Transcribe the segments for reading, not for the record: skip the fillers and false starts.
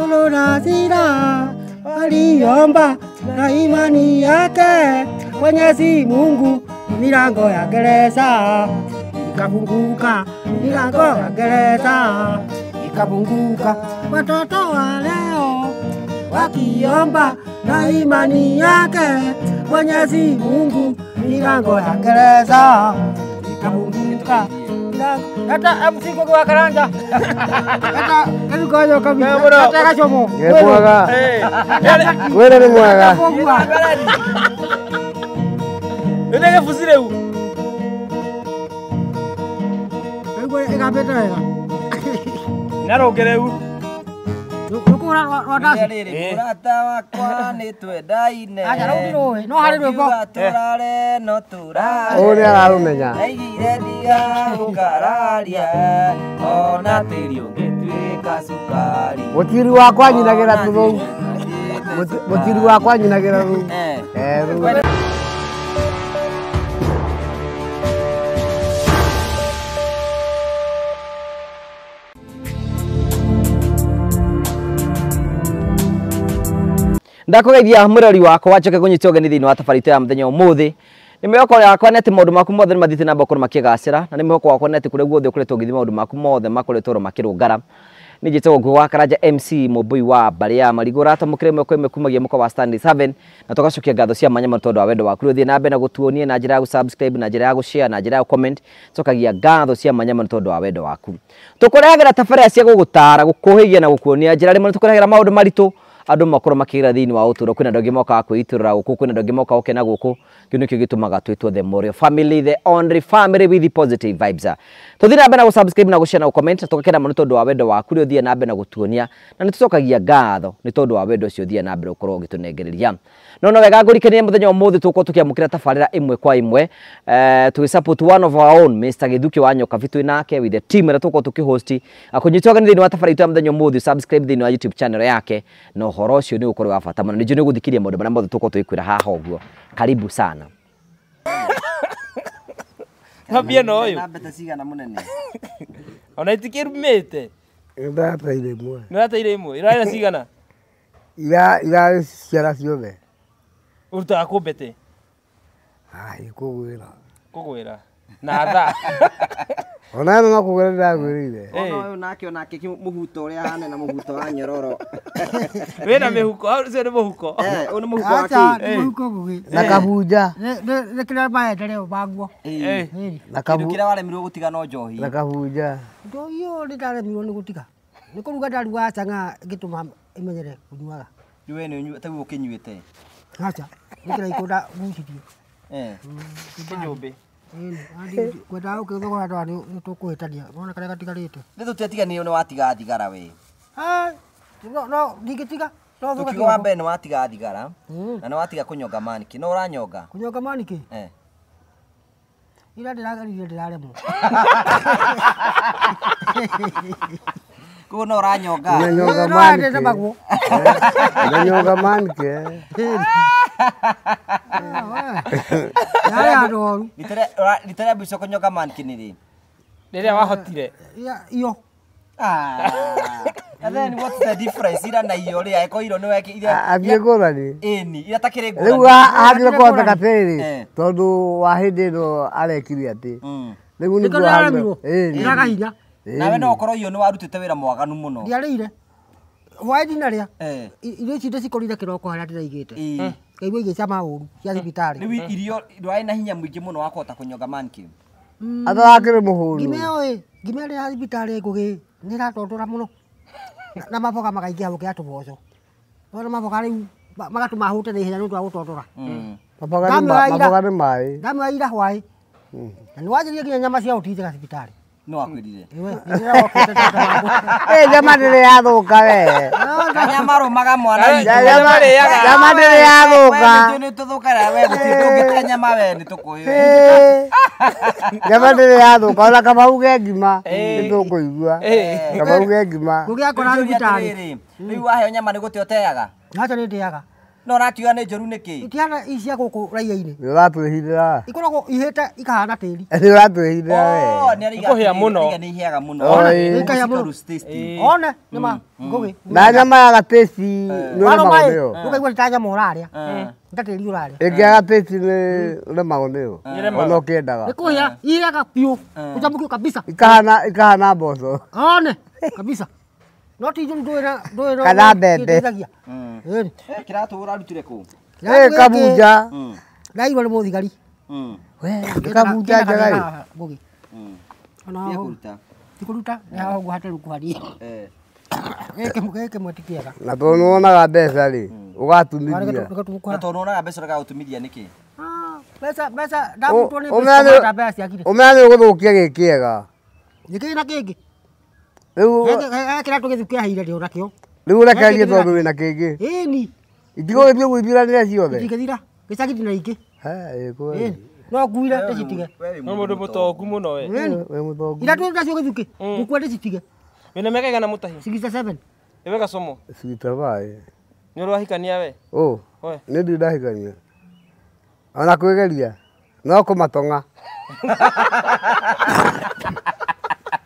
Paulo na Sila waliomba na imani yake Mwenyezi Mungu, milango ya gereza ikafunguka, milango ya gereza ikafunguka. Watoto wa leo wakiomba na imani yake Mwenyezi Mungu, milango ya gereza ikafunguka. Hata MC Ngugi wa Karanja. Hata karukoyo kabisa. Hata gacomo. Mwega. Wele ni mwega. Nene fusire u. Ngwe igambete wega. Narongere u. Rukura rwa ndaci. Mũrata wakwa nĩ twendaine. Acha rũu ndirũĩ, no harĩ rwĩmbo. Tũrare no tũrare. Ũũ nĩ ararũmenya. Ndaigire ndigagũkararia, ona tĩri ũngĩtuĩka cukari. Mũtiri wakwa nyinagĩra tũrũu. Mũtiri wakwa nyinagĩra rũu. Rũu. Ndakugeithia mũrori wakwa njoke kũnyita ũgeni thĩinĩ wa tabarĩra ya mũthenya ũmũthĩ. Nĩ mwĩhoko wakwa nĩ atĩ maũndũ maku mothe nĩ mathiĩte na mbere gũkorwo makĩgacĩra, na nĩ mwĩhoko wakwa nĩ atĩ kũrĩa guothe ũkoretwo ũgĩthiĩ maũndũ maku mothe makoretwo oro makĩrũngara. Nĩ njĩtagwo Ngugi wa Karanja MC mũmbũi wa mbarĩ ya Marigũ, ũratamũkĩra ĩmwe kwa ĩmwe kumagia mũkawa wa Stanley 7, na tũgacokia ngatho cia mwanya mũno tondũ wa wendo waku. Ũthiĩ na mbere na gũtuonia na njĩra ya gũ-subscribe, na njĩra ya gũ-share, na njĩra ya gũ-comment. Cokagia ngatho cia mwanya mũno tondũ wa wendo waku. Tũkũrehagĩra tabarĩra cia gũgũtara, gũkũhĩgia na gũkuonia njĩra. Rĩmwe nĩ tũkũrehagĩra maũndũ maritũ andũ makorwo makĩgera thĩinĩ wa ũtũũro. Kwĩna andũ angĩ mokaga kwĩitũrũra gũkũ, kwĩna andũ angĩ mokaga gũkena gũkũ. Kĩu nĩkĩo gĩtũmaga twĩtwo The Morio Family, the only family with the positive vibes. Tũthiĩ na mbere na gũ-subscribe na gũ-share na gũ-comment, tũgakena mũno tondũ wa wendo waku ũrĩa ũthiĩ na mbere na gũtuonia, na nĩ tũcokagia ngatho nĩ tondũ wa wendo ũcio ũthiĩ na mbere gũkorwo ũgĩtũnengereria. No no wega ngũrikanie mũthenya ũmũthĩ tũgũkorwo tũkĩamũkĩra tabarĩra ĩmwe kwa ĩmwe, tũgĩ support one of our own Mr. Githuki wa Nyokabi twĩ nake with the team ĩrĩa tũgũkorwo tũkĩhost. Akũnyita ũgeni thĩinĩ wa tabarĩra itũ ya mũthenya ũmũthĩ, subscribe thĩinĩ wa YouTube channel yake, na ũhoro ũcio nĩ ũgũkorwo wa bata mũno. Nĩ njũĩ nĩ ũgũthikĩrĩria maũndũ marĩa mothe tũgũkorwo tũgĩkwĩra haha ũguo. Karibu sana. Thambia na ũyũ. Na mbete cigana mũnene? Ona itikĩrumĩte. Ndateire ĩmwe. Nĩ ũrateire ĩmwe? Ĩrarĩ cigana? Irarĩ ciana ciothe. Ũrutaga kũ mbete? Ai, kũgwĩra. Kũgwĩra. Na thaa. Ona no kũgwĩra ndagwĩrĩire. Ona ũyũ nake onake mũhuto ũrĩa ahana na mũhuto wa nyororo. Wĩna mĩhuko, ũcio nĩ mũhuko. Ũyũ nĩ mũhuko wa Acha kĩ? nĩ mũhuko Ngugi. Na kabunja. Nĩ kĩrĩa maendeleo maguo. Na Kĩndũ kĩrĩa waremirwo gũtiga no njohi. Na kabunja. Njohi ĩyo nĩ ndaremirwo nĩ gũtiga. Nĩ kũruga ndarugaga chang'aa ngĩtũma ĩmenyere kũnyuaga. We nĩ ta guo ũkĩnyuĩte? Acha, nĩ kĩraikũ ndagucirie. Kĩnyũmbĩ. Kwendaga gũkĩthogora ndwara nĩ tũkũhĩtania. Wona karĩa gatigarĩte. Nĩ tũtiatiganire nĩ watiga thigara we. No ndingĩtiga. No thũke Tũkiuga wa kĩongo. mbere nĩ watiga thigara, na nĩ watiga kũnyonga maniki. No ũranyonga? Kũnyonga maniki? Ira ndĩrageririe ndĩraremwo. Koguo no ũranyonga? Unanyonga No maniki. ndĩtemagwo. Unanyonga maniki. Yarĩ handũ horu. Rita rĩa mũico kũnyonga maniki nĩ rĩ? Rĩrĩa wahotire. Iyo. And then what's the difference? Ira na iyo rĩ, angĩkorwo iro nĩ weki ira. Athiĩ ngũrani. Ĩni, ira takĩrĩ ngũrani. Rĩu hagire kũhoteka atĩrĩrĩ, tondũ wa hĩndĩ ĩno arekire atĩ. Rĩu Nĩkĩo nĩguo ndĩraremirwo. Ĩni. Ndĩraga hinya. Nawe no ũkorwo iyo nĩ warutĩte wĩra mwaganu mũno. Ndiarĩire. Hwaĩ ndinarĩa. Irio ici ndĩcikorire kĩroko harĩa ndĩraigĩte. Ngaigua igĩcama ũru cia thibitarĩ. Rĩu irio ndwarĩ na hinya mũingĩ mũno wa kũhota kũnyonga maniki. Atarakĩrĩ mũhũnu. Ngima ĩyo ĩ, ngima ĩrĩa ya thibitarĩ Ngugi nĩ ĩratondora mũno. Na maboga makaingĩha gũkĩra tũboco. Wona maboga rĩu magatũma hũte na ihenya nĩ ũndũ wa gũtondora. Maboga nĩ maĩ. Ndamĩoya ira hwaĩ. Na nĩ wanjĩrire nginya nyama cia ũtindĩka thibitarĩ. No akwĩrire. Nyama ndĩrĩ yathũka we. Kanyama rũmaga mwana witũ. Nyama ndĩrĩ yathũka. We nĩ tũthũkaga we gũtirĩ tũngĩte nyama we nĩ tũkũĩ. Nyama ndĩrĩ yathũka ona kaba uge ngima nĩ tũkũigua. Kaba uge ngima. Ngugi akora thibitarĩ. Rĩu waheo nyama nĩ gũte ũteaga? Acha nĩ ndĩaga. No rakiuga nĩ njũru nĩkĩ? Itihana ici cia gũkũ raia-inĩ. Nĩ ũratwĩhithĩra. Ikoragwo ihĩte ikahana tĩri. Nĩ ũratwĩhithĩra we. Oh, nĩ araiga Nĩkũhĩa mũno. Nĩ ihĩaga mũno. Oi. Ikahĩa mũno. One nĩ ma Ngũgĩ. Na nyama yaga taste nĩ Warũma ũremagwo ĩ, nĩyo. ũkaigua nĩ ta nyama ũrarĩa. Nĩ ta tĩri ũrarĩa. Ĩngĩaga taste nĩ ũremagwo nĩyo. Nĩremagwo. Ona ũkĩendaga. Nĩ kũhĩa ihĩaga biũ. Gũcamũkio kabisa. Ikahana mboco. One kabisa. No ti njũru ndũĩ na ndũĩ na Kana mbembe. kĩndeithagia. Ĩni. Kĩratũ ũrarutire kũ? Ĩ kabunja. Ndairwo nĩ mũthigari. We, nĩ kabunja njega ĩ. Ngũgĩ. Ona Tia ho kũruta. ti kũruta nĩ haha ũguo hatarĩ hanini. Gĩkĩ kĩmwe ti kĩega. Na tondũ nĩwonaga mbeca rĩ, ũgatumithia. Na tondũ wonaga mbeca ũrega gũtumithia nĩkĩ? Mbeca mbeca ndamutwo nĩ mbeca mbeca ciakire. Ũmenya nĩ ũgũthũkia gĩ kĩega. Gĩkĩ na kĩngĩ. Rĩu He kĩratũ gĩthu kĩaheire ndĩ onakĩo. rĩu ũrekererie tondũ wĩna kĩngĩ. Ĩni. Itigũgĩthiĩ gwĩthiranĩra ciothe. Itingĩthira. Gĩcagi ndĩ na ingĩ. He, ĩ kweli. Ĩni. No nguire ndĩcitige. Nĩ mũndũ mũtongu mũno we. Ĩni. Wĩ mũtongu. Iratũ nacio gĩthukĩ. Ngũkua ndĩcitige. Wĩna mĩaka igana mũtahi? 67. Ĩwe gacomo. Sitabai. Nĩ ũrĩ wahikania we? Ũ. We. Nĩ ndirĩ ndahikania. Ona kwĩgeria. No kũmatong'a.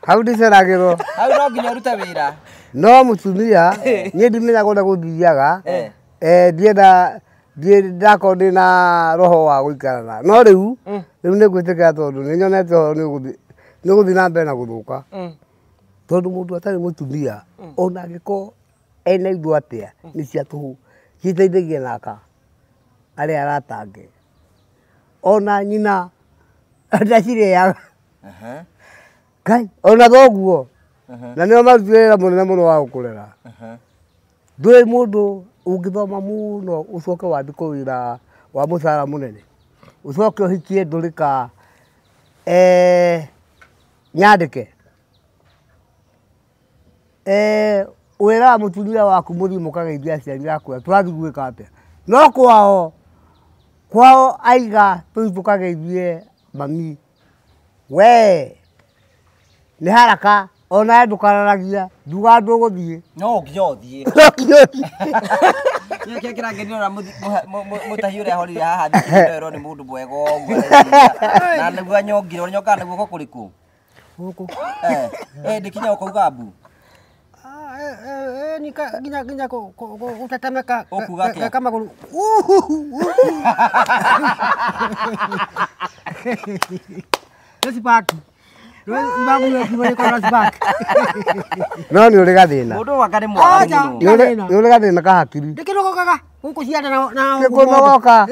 Hau ndiceragĩrwo. Hau no nginya ũrute wĩra. No mũtumia niĩ ndimenyaga ũrĩa gũthiaga. Ndienda ndakorwo ndĩna roho wa gũikarana. No rĩu rĩu nĩ ngwĩtĩkĩra tondũ nĩ nyonete ũhoro nĩ ũgũthiĩ na mbere na gũthũka. Tondũ mũndũ atarĩ mũtumia ona angĩkorwo ena indo atĩa nĩ cia tũhũ citeithagia naka arĩa aratange. Ona nyina ndacirĩaga. Ngai ona thoguo na nĩo marutire wĩra mũnene mũno wa gũkũrera. Ndũĩ mũndũ ũngĩthoma mũno ũcoke wandĩkwo wĩra wa mũcara mũnene ũcoke ũhikie ndũrĩka nyandĩke wĩraga mũtumia waku mũthiĩ mũkageithia aciari akwa tũrathiĩ gwĩka atĩa no kwao kwao aiga tũthiĩ tũkageithie mami we nĩ haraka onawe ndũkararagia nduga ndũgũthiĩ No nginya ũthiĩ. No nginya ũthiĩ. Kĩrĩa kĩrangenia ũrĩa mũtahi ũrĩa ahorire haha thikĩrĩrio nĩ mũndũ mwega ũguo arethiĩra. Na nĩguo anyongire, ũnyongaga na guoko kũrĩkũ? Gũkũ. Ndĩkinya ũkauga mbu. Nginya nginya gũtetemeka Ũkuga atĩa? Geka magũrũ. Nĩ spark. No nĩ ũrĩ gathĩna. Mũndũ wanga nĩ mwaganu mũno. Nĩ ũrĩ gathĩna ka hakiri. Ndĩkĩnogokaga gũkũ ciana na Gĩkũnogoka.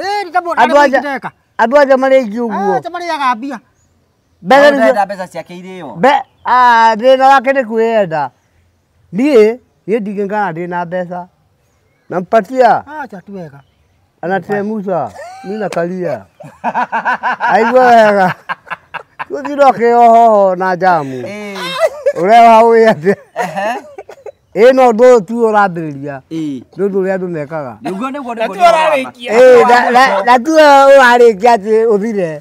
Andũ anja marĩ aingĩ ũguo. Acha marĩaga mbia. Ndenda mbeca ciake irĩo. Thĩna wake nĩ kwĩyenda. Niĩ ndingĩngana ndĩna mbeca. Nampatia. Acha tu wega. Anatemusa. Mimi nakalia. Aigua wega. Gũthiĩ ũkĩohoho na njamu. Ũreoha wĩ atĩa? Ĩ no ũndũ ũyũ tu ũrambĩrĩria. Nĩ ũndũ ũrĩa andũ mekaga. Nĩguo nĩguo Na tu ũrarĩkia. Na tu ũrarĩkia atĩ ũthire.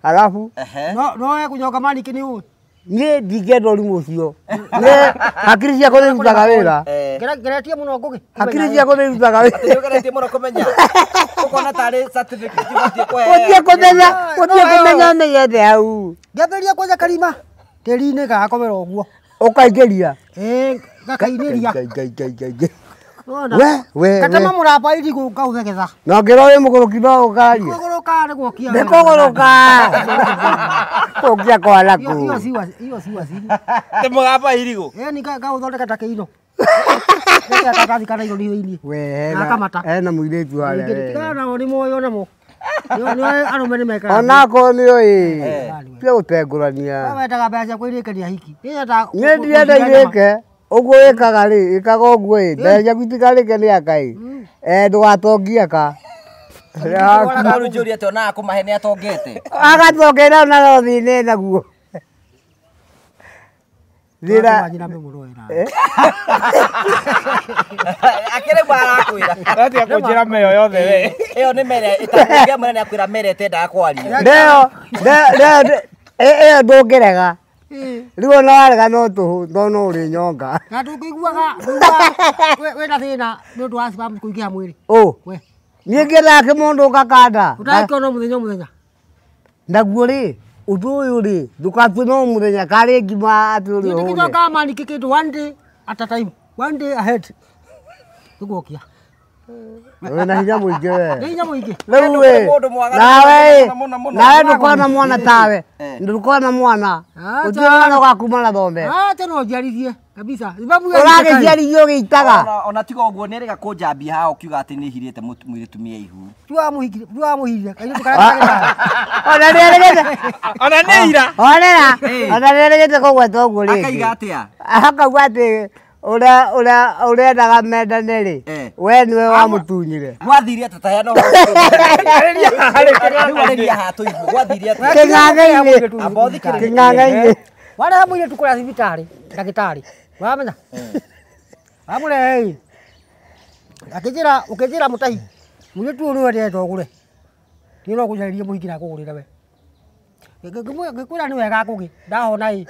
Alafu No ekũnyoka maniki nĩ ũĩ. Niĩ ndingĩenda ũrimũ ũcio. Niĩ hakiri ciakwa nĩ irutaga wĩra. Ngeretie mũno Ngũgĩ. Hakiri ciakwa nĩ irutaga wĩra. Nĩ ũgeretie mũno kũmenya. Ũkona tarĩ certificate ũbatiĩ kũheo. Ũthiĩ kũmenya, ũthiĩ kũmenya mĩgethe hau. Ngĩambĩrĩria kwenja karima tĩri-inĩ gagakomera ũguo. Ũkaingĩria. Ĩ gakainĩria. Ngai ngai ngai ngai. Nĩwona? We. Ngatema mũramba irigũ ngaũthegetha. Na ngĩrwo wĩ mũgũrũki no ũkarie. Kũgũrũka nĩ gwokia. Nĩ kũgũrũka. Kũgia kwana kũ. Iyo si wacimu. Nĩ mũgamba irigũ. Ĩ ngaũthondeka ta kĩino. Ngekĩra karatathi ka naironi thĩinĩ. We Na akamata. hena mũirĩtu harĩa we. Tigana nao nĩ moĩ onamo. Nĩoĩ arũme nĩ mekaga. Onakorwo nĩũĩ. Tiga gũtengũrania. We wendaga mbeca ciaku irĩke nĩ ahiki. Niĩ nyendaga Niĩ ndirenda irĩke. Ũguo wĩkaga rĩ, ĩkaga ũguo ĩ. Mbeca ciaku itikarĩke nĩ aka ĩ. Ndũgatongie aka. Rĩu njũrie atĩ onaga kũmahe nĩ atongete. Agatongera ona no thĩna naguo. Thĩna Nyina mũno wena. Akĩrĩ marakwĩra. Ũratiga kũnjĩra mĩo yothe we. Ĩyo nĩ mere ĩtangĩmwĩra nĩ akwĩra mere ĩtendaga kwaria. Ndeyo ĩyo ndũngĩrega. Rĩu ona warega no tũhũ tondũ no ũrĩnyonga. Na ndũngĩiguaga wĩna thĩna nĩ ũndũ wa sperm kũingĩha mwĩrĩ. Ũ. We. Niĩ ngĩendaga kĩmũndũ ngakanda. Ũtangĩkĩona o mũthenya o mũthenya. Naguo rĩ, ũndũ ũyũ rĩ, ndũgatue no mũthenya karĩ ngima atĩ ũrĩ Niĩ ũhũne. ndĩkĩnyokaga mani kĩndũ one day at a time. One day ahead. Tũgokia. Wĩna hinya mũingĩ we. Nĩ hinya mũingĩ. Rĩu we, Mũndũ mwaganu nawe mũno, mũno, mũno. nawe ndũkona mwana tawe, ndũkona mwana, Acha. gũtirĩ mwana ũgakuma na thome. Acha no njiarithie kabisa. Sababu ya Ũragĩciarithio ũgĩitaga. Ona tiga ũguo nĩ erĩga kũnjambia haha ũkiuga atĩ nĩ hirĩte mũtumia ihu. Tuamũhikire, tuamũhirire. Kairĩtu karĩa karĩ. Ona nĩerĩgĩte Ona nĩ ira. onera, ona nĩerĩgĩte kũgweta ũguo rĩngĩ. Akaiga atĩa? Akauga atĩ ũrĩa ũrĩa ũrendaga mendane rĩ, we nĩwe wamũtunyire. Gwathire atĩa ta heana ũhoro. Arĩria haha rĩ, Rĩu arĩria haha tũigue. Gwathire atĩa? Kĩng'ang'a-inĩ. Amba ũthikĩrĩrie. Kĩng'ang'a-inĩ. Warehe mũirĩtu kũrĩa thibitarĩ, ndagĩtarĩ. Wamenya? Wamũrehe ĩ. Akĩnjĩra, ũkĩnjĩra mũtahi, mũirĩtu ũyũ nĩwe ndĩrenda ũgũre. Niĩ no ngũcarĩrie mũhiki na ngũgũrĩre we. Ngĩkwĩra nĩ wega Ngũgĩ, ndahona ĩ.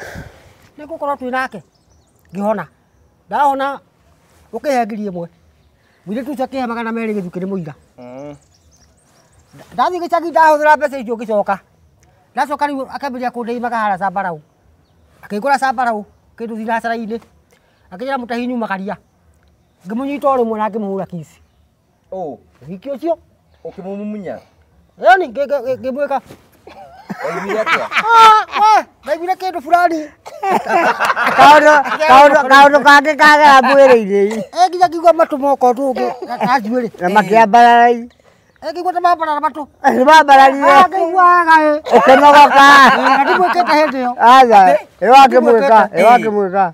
Nĩngũkorwo twĩ nake. Ngĩhona. Ndahona ũkĩhe 1000. Mũirĩtu ũcio akĩhe 200 gĩthukĩ nĩ mũira. Ndathiĩ gĩcagi ndahũthĩra mbeca icio ngĩcoka. Ndacoka rĩu akĩambĩrĩria kũndĩimaga harĩa Sambarau. Akĩngũra Sambarau kĩndũ thinacara-inĩ. Akĩnjĩra mũtahi nyumagaria. Ngĩmũnyita o rĩmwe na ngĩmũhũra kiss. Ũ, Ũhiki ũcio. ũkĩmũmumunya. Yaani ngĩmwĩka. Waiguire atĩa? Ah, we, ndaiguire kĩndũ fulani. Kaũndũ kangĩ kagera mwĩrĩ-inĩ Nginya ngĩigua matũ moka ũndũ ũngĩ na njuĩrĩ. na makĩambarara Ngĩigua ta mambarara matũ. nĩmambararire Ah, ngĩiguaga ĩ. ũkĩnogoka. Na ndimwĩkĩte hĩndĩ ĩyo. Aca, ĩyo akĩmwĩka, ĩyo akĩmwĩka.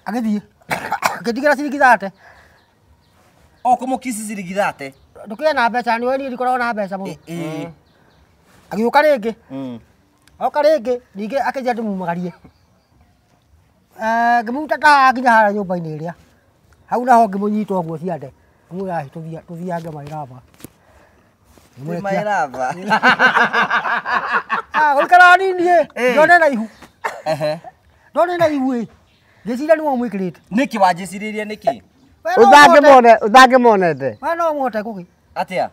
Agĩthiĩ. Akĩndigĩra ciringi 30. O kũmũkici ciringi 30. Ndũkĩgĩe na mbeca nĩwe niĩ ndikoragwo na mbeca mũno. Ĩĩ. Agĩũka rĩngĩ. Oka rĩngĩ ningĩ akĩnjĩra ndĩmumagarie. Ngĩmũruta ta nginya harĩa nyũmba-inĩ ĩrĩa. Hau naho ngĩmũnyita ũguo ciande. Ngĩmwĩra tũthiange mairaba. Nĩ mairaba. Ah, gũikara hanini ĩ, ndone na ihu. Ehe. Ndone na ihu ĩ. Ngĩciria nĩwe ũmwĩkĩrĩte. Nĩkĩ wanjĩcirĩrie nĩkĩ? We no ũmũhote. Ũtangĩmonete. We no ũmũhote Ngũgĩ. Atĩa?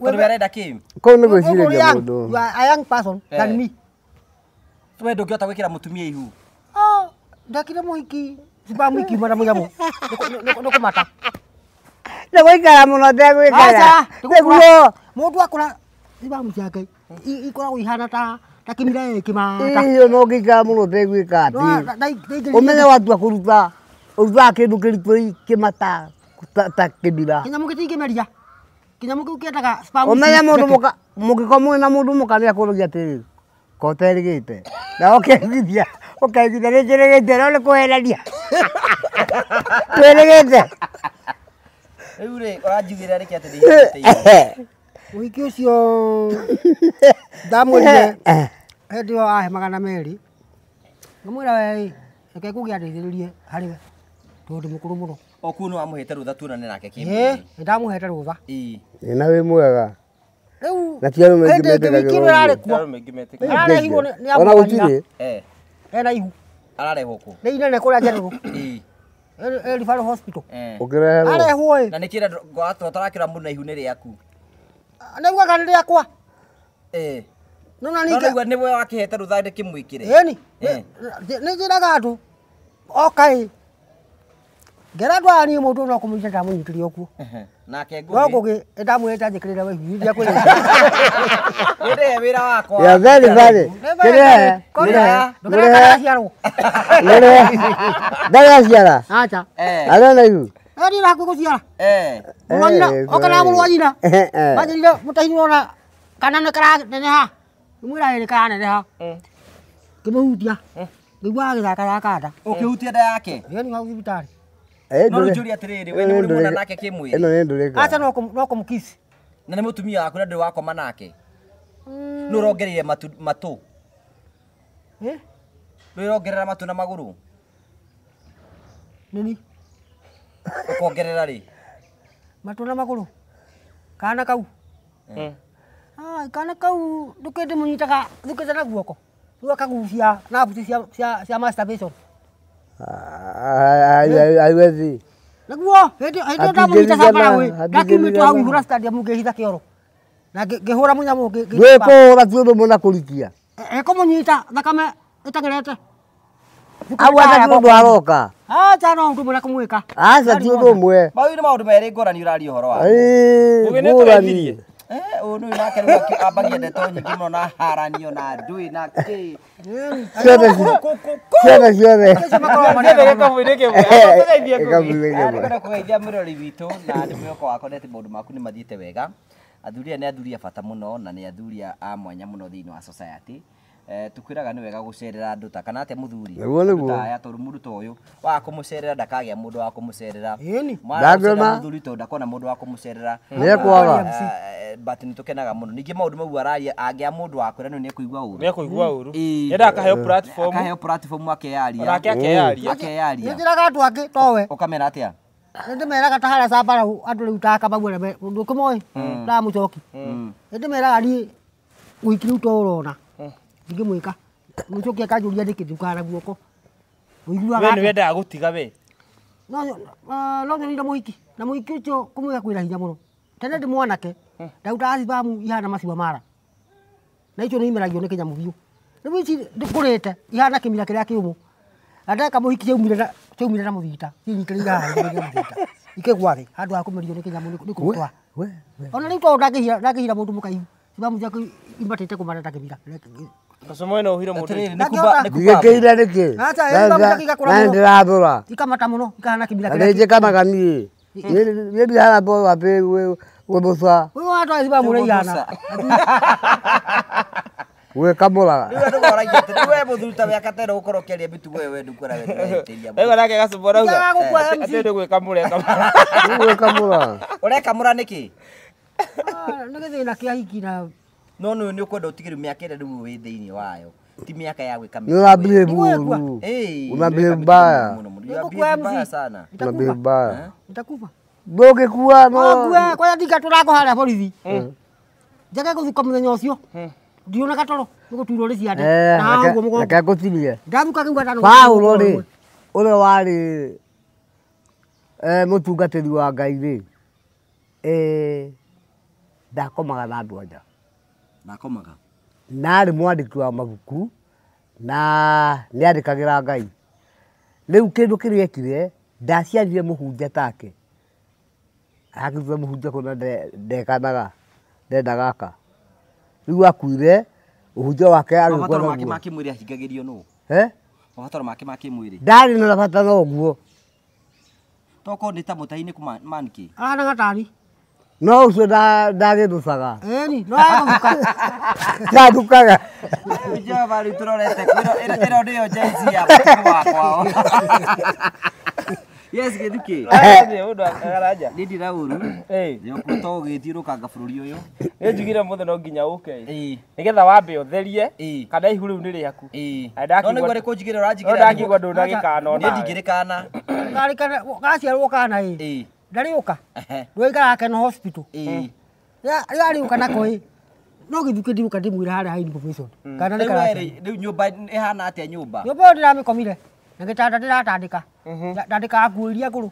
Tondũ we arenda kĩ? Kũu nĩ Ũrĩ gwĩcirĩria young. mũndũ. You are a young person than me. We ndũngĩhota gwĩkĩra mũtumia ihu. Ah, ndekire mũhiki sperm ikiuma na mũnyamũ. Nĩ kũmata. Nĩ gũikara mũno ndegwĩkara. Aca, Nĩguo. Mũndũ akũra sperm ciake ikoragwo ihana ta kĩmira ĩkĩmata. Iyo no ngĩikara mũno ndegwĩka atĩ. Ũmenye watua kũruta ũrutaga kĩndũ kĩritũ kĩmata ta kĩmira. Kĩnyamũ gĩtingĩmeria. Kĩnyamũ kĩu kĩendaga sperm. Ũmenye mũndũ mũka mũngĩkorwo mwĩ na mũndũ mũka nĩakũragia atĩrĩrĩ ko ũterĩgĩte na ũkeiguithia ũkeiguithia nĩ njĩrĩgĩte no nĩ kũhenania twĩrĩgĩte. Rĩu rĩ, ũranjugĩra rĩkĩ atĩ ndĩhithĩte ihu? Mũhiki ũcio ndamwĩrire hĩndĩ ĩyo ahe 200. Ngĩmwĩra we ĩ, reke ngũgĩ andeithĩrĩrie harĩ we tondũ ndĩ mũkũrũ mũno. O kũu nĩ wamũhete rũtha tuonane nake Ĩ, kĩmwĩrĩ. nĩ ndamũhete rũtha. Ĩĩ. Ĩ na wĩ mwega. Rĩu Na ti arũme aingĩ hĩndĩ ĩngĩ wiki ĩno metĩkagĩrwo ĩrarĩ ũguo. kuo. Arũme aingĩ metĩkagĩrwo. Ararehirwo nĩ Ona amũrũ wa nyina. gũtirĩ. Ena ihu. Ararehwo kũ? Nĩ inene kũrĩa Njerũrũ. Ĩĩ. Ĩ Referral Hospital. Ũkĩreherwo. Arehwo ĩ. Na nĩkĩ ũtarakĩra mũndũ na ihu nĩ rĩaku? Nĩaugaga nĩ rĩakwa. Ĩĩ. No na No ningĩ. naigua nĩwe wakĩhete rũtha ndĩkĩmwĩkĩre. Ĩni. Nĩ njĩraga andũ oka ĩ. Ngera andũ aya niĩ mũndũ no kũmũnyita ndamũnyitire ũguo. Nake No Ngũgĩ. Ngũgĩ nĩndamwĩrĩte anjĩkĩrĩre we ihu ndiakwĩrĩte. Nĩndĩhe wĩra wakwa. Yeah, very very. Kĩrehe. Ndũkĩreka karaciarwo. Mũrehe. Ndarĩ aciara. Acha. Arĩ na ihu. Niĩ hakuhĩ gũciara. Mũrũ wa nyina, oka na mũrũ wa nyina. Manjĩrire mũtahi nĩwona kana nĩ karaneneha. Ngĩmwĩra ĩ nĩ karaneneha. Ngĩmũhutia. Ngĩigua agĩthakathaka nda. Ũkĩhutia nda yake? Ĩni hau thibitarĩ. No rĩu njũrie atĩrĩrĩ, we nĩ ũrĩ muona nake kĩmwĩrĩ? Ĩno nĩ ndũrĩka. Acha no kũmũkiss. Na nĩ mũtumia waku na ndũrĩ wakoma nake? Nũ ũrongereire matũ? Nũ ũrongerera matũ na magũrũ? Nĩni. Ũkongerera rĩ? Matũ na magũrũ. Kana kau. Kana kau ndũkĩndĩmũnyitaga thukĩte na guoko. Rĩu akagucia nabuti cia masturbation. Haiwezi. Nĩguo hĩndĩ ĩyo ndamũnyita Sambarawe ndakiumĩtwo hau hura stadium ngĩhitha kĩoro na ngĩhũra mũnyamũ. Ndwĩkũhũra ti ũndũ ũmwe na kũrikia. Ĩkũmũnyita thakame ĩteng'erete. Au aca ti ũndũ aroka. Aca no ũndũ ũmwe na kũmwĩka. Aca ti ũndũ ũmwe. Mau nĩ maũndũ merĩ ngũrani ũraria ũhoro wa. Ngũrani. Ũyũ nĩ nake rĩu ambagia ndeto nyingĩ mũno na haranio na ndũĩ na kĩ. Ciothe ciothe. Nĩngwenda kũgeithia mwĩroreri witũ na nĩ mwĩhoko wakwa nĩ atĩ maũndũ maku nĩ mathiĩte wega. Athuri aya nĩ athuri a bata mũno na nĩ athuri a mwanya mũno thĩinĩ wa society. Tukwĩraga nĩ wega gũcerera andũ ta kana atĩa mũthuri aya tondũ mũndũ ta ũyũ wa kũmũcerera ndakagĩa mũndũ wa kũmũcerera. Mũthuri tondũ ndakona mũndũ wa kũmũcerera nĩekwaga. But nĩ tũkenaga mũno. Ningĩ maũndũ mau araria angĩa mũndũ wa kwĩra nĩ nĩekũigua ũru. Nĩekũigua ũru. Yendaga akaheo platform. Akaheo platform akeyaria. Onake akeyaria. Akeyaria. Nĩnjĩraga andũ angĩ towe. Ũkamera atĩa? Nĩndĩmeraga ta harĩa Sambarau andũ rĩu ta Kamau arĩa ndũkĩmoĩ ndamũcoki. Nĩndĩmeraga niĩ ũhiki rĩu to ũrona ndingĩmwĩka. Mũcoki akanjũria nĩkĩ ndukana guoko. Ũiguaga We nĩ wendaga gũtiga we? No nyonire mũhiki na mũhiki ũcio kũmwĩka kwĩna hinya mũno. Tene ndĩ mwanake ndarutaga cibamu ihana maciwa mara na icio nĩ imeragio nĩ kĩnyamũ biũ. Rĩu ici ndĩkũrĩte ihana kĩmira kĩrĩa kĩũmũ na ndeka mũhiki ciaumire na mũthita cinyitĩrĩire haha igũrũ rĩa mũthita ikĩgwa thĩ handũ ha kũmerio nĩ kĩnyamũ nĩ kũrutwa. Ona rĩu tondũ ndangĩhira mũndũ mũkaihu cibamu ciaku imbatĩte kũmara ta kĩmira. Gacũmũ ĩno ũhire mũndũ. Ndigĩkĩire nĩkĩ? Na nĩndĩrathũra. Ikamata mũno ikahana kĩmira kĩrĩa. Na nĩnjĩkanaga niĩ. Niĩ ndihana to atĩ gwĩthũca. Ũyũ watwara cibamu ũrĩa ihana. Gwĩkamũraga. Rĩu andũ moragia atĩrĩ, we mũthuri ta we akatera gũkorwo ũkĩaria mĩtugo ĩyo we ndũkuona we ndũrehĩtĩria. Rĩu nake Gacũmũ arauga atĩ nĩ gwĩkamũra ekamũra. Gwĩkamũra. Ũrekamũra nĩkĩ? Nĩ gĩthĩna kĩa hiki na no nĩ nĩ ũkwenda ũtigĩrĩre mĩaka ĩrĩa rĩu wĩ thĩinĩ wayo ti mĩaka ya gwĩka Nĩ ũrambihave ũru. Unabehave mbaya. Mbaya sana. Unabehave mbaya. Nitakufa. Ndũngĩkua no. Ngue kwanja ndingatũra harĩa borithi. Njage gũthuka mũthenya ũcio. Ndiona gatoro nĩ gũtuirwo nĩ ciande. Na ũguo mũgongo. Reke ngũtinie. Ndathuka kĩu gatano. Paulo rĩ ũrĩa warĩ mũtungatĩri wa Ngai rĩ ndakomaga na andũ anja. Ndakomaga. Na arĩ mwandĩki wa mabuku na nĩandĩkagĩra Ngai. Rĩu kĩndũ kĩrĩa ekire ndaciarire mũhunjia take. Akĩruta mũhunjia kũna ndekanaga ndendaga aka. Rĩu akuire ũhunjia wake agĩkua Mabataro make ma kĩmwĩrĩ ahingagĩrio nũ? Mabataro make ma kĩmwĩrĩ. Ndarĩ na bata na ũguo. Tokorwo nĩ ta mũtahi nĩ kũmankĩ. Ahana gatani. No ũcio ndagĩthũcaga. Ĩni, no agũthuka. Ndathukaga. Jehova rĩu tũrorete ĩno nĩyo Gen Z ya mũtũkũ wakwa. Yes, Gĩthukĩ. Mũndũ agaraja. Niĩ ndira ũru. Nĩ to ũgĩthiũrũkanga bũrũri ũyũ. Nĩ njugire mũthĩ no nginya ũke. Nĩgetha wambe ũtherie kana ihu rĩu nĩ rĩaku. No nĩguo nĩ kũnjigĩra ũranjigĩra. No ndakigua ndũnagĩkana ona. Niĩ ndingĩrĩkana. Gaciarwo kana ĩ. Ndarĩũka. Ndwaikaraga Keno hospital. Rĩarĩũka nako ĩ. No Gĩthukĩ ndiũka ndĩmwĩre harĩa ha information. Kana nĩ karacia. Rĩu nyũmba ĩhana atĩa nyũmba? Nyũmba ĩyo ndĩramĩkomire. Na gĩtanda ndĩratandĩka. Ndandĩkaga nguo iria ngũrũ.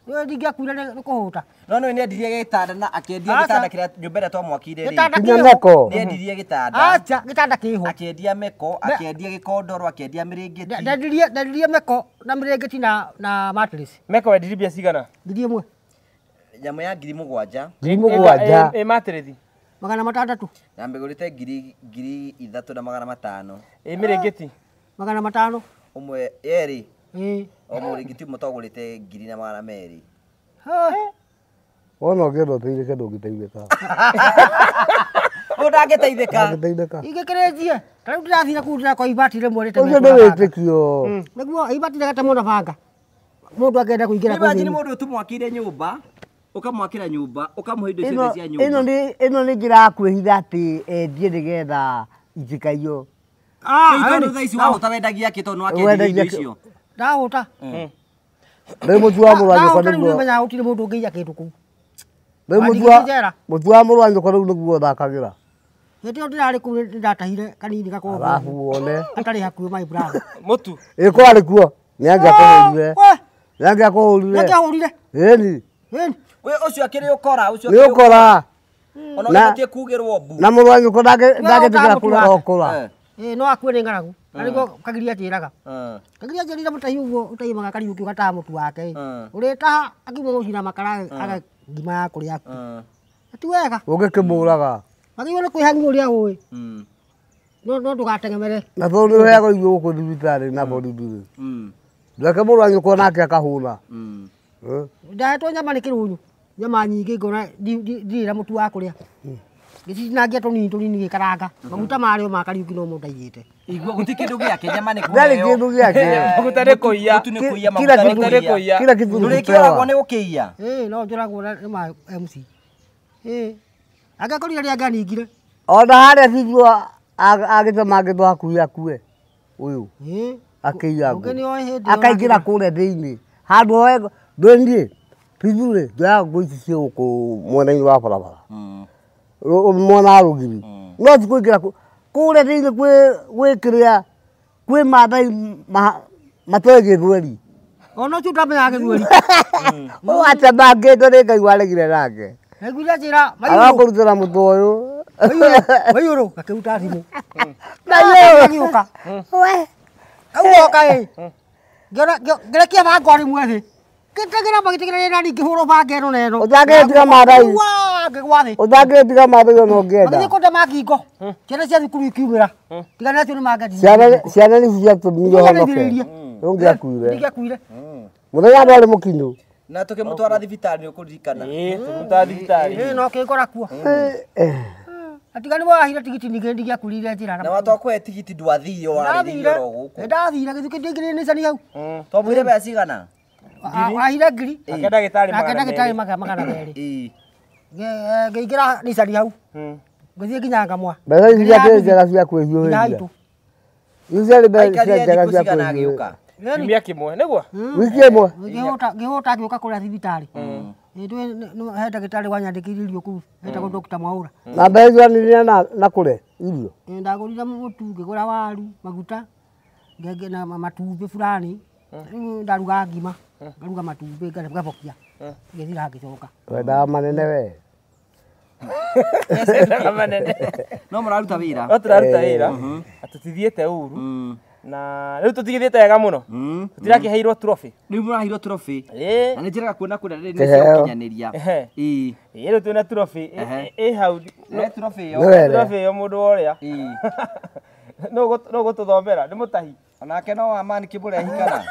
Rĩu ndingĩakuire nĩ kũhũta. No nĩ endirie gĩtanda na akĩendia gĩtanda kĩrĩa nyũmba ĩrĩa twamwakire rĩ. Gĩtanda Nginya kĩho. meko. Nĩ endirie gĩtanda. Acha gĩtanda kĩho. Akĩendia meko, akĩendia gĩkondoro, akĩendia mĩrĩngĩti. Ndendirie meko na mĩrĩngĩti na mattress. Meko wendirie mbia cigana? 1000. Nyamũ ya 7,000. 7,000. Ĩ mattress. 600. Na mĩgũrĩte 3,500. Ĩ mĩrĩngĩti? 500. Ũmwe yerĩ. Ĩ. O mũrĩngĩti ũmwe twagũrĩte 1,200. Wona ũngĩenda ũteithĩke ndũngĩteithĩka. Ũyũ ndangĩteithĩka. Ndangĩteithĩka. Ingĩkĩrĩnjie. Ta rĩu ndĩrathire kũu ndĩrakora ibati rĩmwe rĩtemetwo Ũcio na nĩ banga. wĩtĩkio. Nĩguo ibati rĩgatemwo na banga. Mũndũ angĩenda kũingĩra kũu Imagine thĩinĩ. mũndũ ũtũmwakĩire nyũmba, ũkamwakĩra nyũmba, ũkamũhe indo ciothe cia nyũmba. Ĩno nĩ njĩra ya kwĩhitha atĩ endie nĩgetha itikaiywo. Rĩu tondũ thaa ici wahũta wendagia kĩ tondũ nĩwakĩendirie indo icio? Ndahũta. Rĩu mũtu wa mũrũ wa nyũkwa Ndahũta rĩu nĩguo. nĩmenyaga gũtirĩ mũndũ ũngĩiya kĩndũ kũu. Rĩu Wandĩkithie njera. mũtu wa mũrũ wa nyũkwa rĩu nĩguo ũthakagĩra. Hĩndĩ ĩyo ndĩrarĩ kũu nĩndatahire kanini gakombe. Arabu wone. Atarĩ hakuhĩ my brother. Mũtu. Ĩ kwarĩ kuo. Nĩangĩakũhũrire. Nĩangĩakũhũrire. Nĩangĩahũrire. Ĩni. Ĩni. We ũcio akĩrĩ ũkora, ũcio Nĩ ũkora. Ona ũbatiĩ kugĩrwo mbu. Na mũrũ wa nyũkwa ndangĩtĩkĩra kũrega ũkora. Ĩ no akue nĩ ng'aragu. Na nĩguo Kagiria anjĩraga. Kagiria anjĩrire mũtahi ũguo ũtaimaga Kariũki ũgataha mũtu wake. Ũrĩtaha akiuma gũcina makara aga ngima ya kũrĩa aku. Ti wega. Ũngĩkĩmũraga. Wagĩrĩirwo nĩ kwĩhang'ia ũrĩa ũĩ. No ndũgatengemere. Na tondũ nĩ ũheagwo irio gũkũ thibitarĩ na borithi rĩ. Ndũreke mũrũ wa nyũkwa nake akahũna. Ndahetwo nyama nĩ kĩrũnyũ. Nyama nyingĩ ngona ndirĩ na mũtu wa kũrĩa. Ngĩcitinangia tũnini tũnini ngĩkaranga. Maguta marĩo ma Kariũki no mo ndaigĩte. Igua gũtirĩ kĩndũ gĩake nyama nĩ kũheo. Ndarĩ kĩndũ gĩake. Maguta nĩ kũiya. Mũtu nĩ kũiya, maguta nĩ kũiya. Kila kitu nĩ Ndũrĩkĩũragwo nĩ gũkĩiya. Ĩĩ no njũragwo nĩ ma MC. Ĩĩ. Angĩakorire rĩrĩa angĩaningire. Ona harĩa Bibũ agĩtemangĩtwo hakuhĩ akue. Ũyũ. Akĩiya ngũ. Akaingĩra kũrĩa thĩinĩ. Handũ hoe ndũniĩ. Bibũ rĩ, njoyaga ngũ ici ciĩ gũkũ mwena-inĩ wa barabara. Mwena wa rũgiri. No ti kũingĩra kũrĩa thĩinĩ gwĩ kĩrĩa kwĩ Maathai matoĩ gĩthweri. Ona ũcio ndamenyaga gĩthweri. Ũyũ atemangĩtwo nĩ Ngai waregire nake. Naiguire njĩra Arakũrutĩra mũtũ ũyũ. Maiyũrũ akĩruta thimũ. Maiyũrũ agĩũka. Kau oka ĩ. Ngĩrekia banga o rĩmwe thĩ. Ngĩteng'era magĩteng'era na ngĩhũrwo banga ĩno na ĩno. Ũtangĩtiga Maathai. Ngĩgwa thĩ. Ũtangĩtiga Maathai ona ũngĩenda. Magĩthiĩ kũndema ngingo. Ciana cia thukuru ikiumĩra. Tiga nacio nĩ mangĩanjĩrĩirie. Ciana nĩcio ciatũmire ũhonoke. Ũngĩakuire. Ndingĩakuire. Mũthenya ndwarĩ mũkinyu. Na tũkĩmũtwara thibitarĩ nĩ ũkũririkana. Ĩĩ tũkĩmũtwara thibitarĩ. Ĩĩ no kĩngora kuo. Atiga nĩ wahire tigiti ningĩ ndingĩakurire njĩra. Na watwakũhe tigiti ndwathire warĩrĩirie oro gũkũ. Ndathire gĩthukĩ ndingĩrire nĩcani hau. Twamwĩre mbeca cigana? Ahire ngiri. Nake ndagĩtarĩ Nake ndagĩtarĩ 200. Ngĩingĩra nicani hau. Ngĩthiĩ nginya Ngamwa. Mbeca ici ciakĩrĩ njega cia kwĩhiũhĩria. Ici ciarĩ mbeca njega cia kwĩhiũhĩria. Kiumia kĩmwe nĩguo? Wiki ĩmwe. Ngĩhũta ngĩũka kũrĩa thibitarĩ. He ndagĩtarĩ wanyandĩkĩire irio kũu etagwo Dr. Mwaũra. Na mbeca icio wanĩrĩire na kũrĩa irio? Ndagũrire mũtu, ngĩgũra waru, maguta, na matumbĩ fulani. Rĩu ndaruga ngima, ngaruga matumbĩ ngabokia. Ngĩthira ngĩcoka. Wendaga manene we. Manene. No mũraruta wĩra. No tũraruta wĩra. Na tũtithiĩte ũru. Na rĩu tũtigithĩte wega mũno. Tũtirakĩheirwo trophy. Rĩu mũraheirwo trophy. Ĩĩ. Na nĩ njĩraga kuona kũrĩa rĩrĩ nĩ cia gũkinyanĩria. Ĩĩ. Ĩĩ rĩu twĩna trophy ĩ hau. Nĩ trophy ĩyo. Trophy ĩyo mũndũ worĩa. No gũtũthomera nĩ mũtahi. Onake no wa mani kĩmũrehi kana.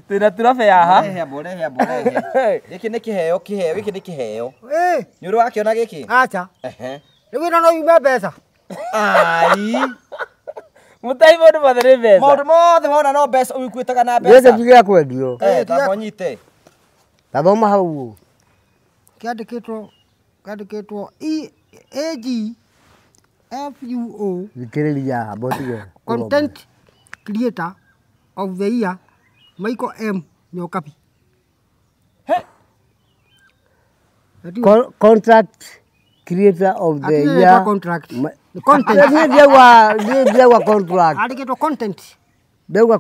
Twĩna trophy haha. Rehe ambo, rehe ambo, rehe. Gĩkĩ nĩ kĩheo, kĩheo, gĩkĩ nĩ kĩheo. Ĩĩ. Nĩ ũrĩ wakĩona gĩkĩ? Acha. Rĩu ĩno no yume mbeca. Ai. Mũtahi maũndũ mothe nĩ mbeca. Maũndũ mothe wona no mbeca ũikuĩtaga na mbeca. Gĩkĩ ti gĩa kwendio. Tamba ũnyite. Tathoma hau ũguo. Kĩandĩkĩtwo E A G F U O. Thikĩrĩria amba ũtige. Content creator of the year Michael M Nyokabi. Contract creator of the year. Contract. Content. Niĩ ndiauga contract. Andĩkĩtwo content. Ndauga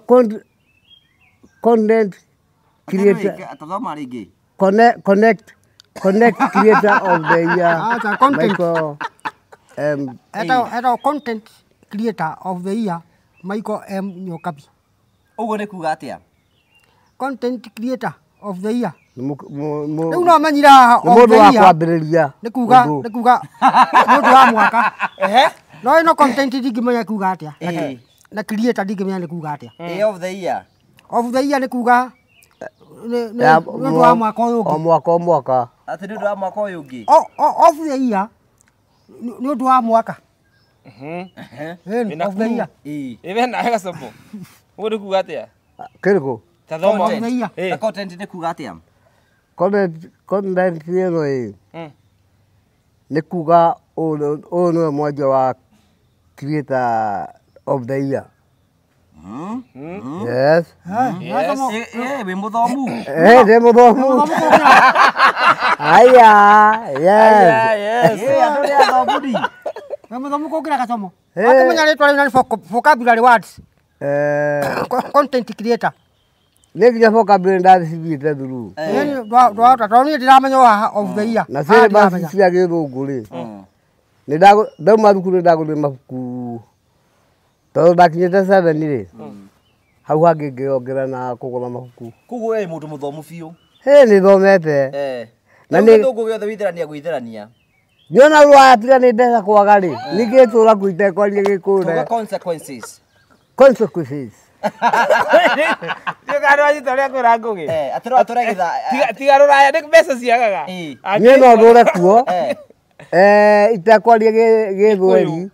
content creator. Tathoma rĩngĩ. Connect creator of the year. Acha content. Michael M. Etagwo content creator of the year Michael M Nyokabi. Ũguo nĩ kuga atĩa? Content creator of the year. Rĩu no menyire haha of the year. Nĩ mũndũ wa kwambĩrĩria. Nĩ kuga nĩ ũndũ wa mwaka. No ĩno content ndingĩmenya kuga atĩa. Na creator ndingĩmenya nĩ kuga atĩa. Ĩ of the year. Of the year nĩ kuga nĩ ũndũ wa mwaka ũyũ ũngĩ. O mwaka o mwaka. Atĩ nĩ ũndũ wa mwaka ũyũ ũngĩ. Of the year nĩ ũndũ wa mwaka. Of the year. Ĩ wena gacomo. Ũguo nĩ kuga atĩa? Kĩrĩkũ? Tathoma. Na content nĩ kuga atĩa? Content ĩno ĩ nĩ kuga ũyũ nĩwe mwanjia wa creator of the year. Yes. Yes. Wĩ mũthomu. Ndĩ mũthomu. Aya, yes. Yes. Andũ nĩ athomu di. We mũthomu kũngĩra gacomo. Akĩmenya rĩtwa rĩu na nĩ vocabulary words. Content creator. Nĩ nginya vocabulary ndacithiĩte thuru. Ĩni ndwahota tondũ niĩ ndiramenya o haha of the year. Na Haha syllabus ndiramenya. cia gĩthũngũ rĩ, nĩ ndauma thukuru nĩ ndagũrire mabuku tondũ ndakinyĩte 7 rĩ, hau hangĩ ngĩongerera na kũgũra mabuku. Koguo we mũndũ mũthomu biũ. Hĩ, nĩ thomete. Na Na nĩ gĩthũngũ gĩothe wĩithĩrania gwĩithĩrania. Niona rũraya tiga nĩ mbeca kwaga rĩ, ningĩ tũra kuo itekwaria gĩkũyũ Tuga na consequences. consequences. Tiga andũ anyita ũrĩa kwĩra Ngũgĩ. Atĩ no atũre gĩtha. Tiga rũraya nĩ mbeca ciagaga. Niĩ no ndũre kuo itekwaria gĩthweri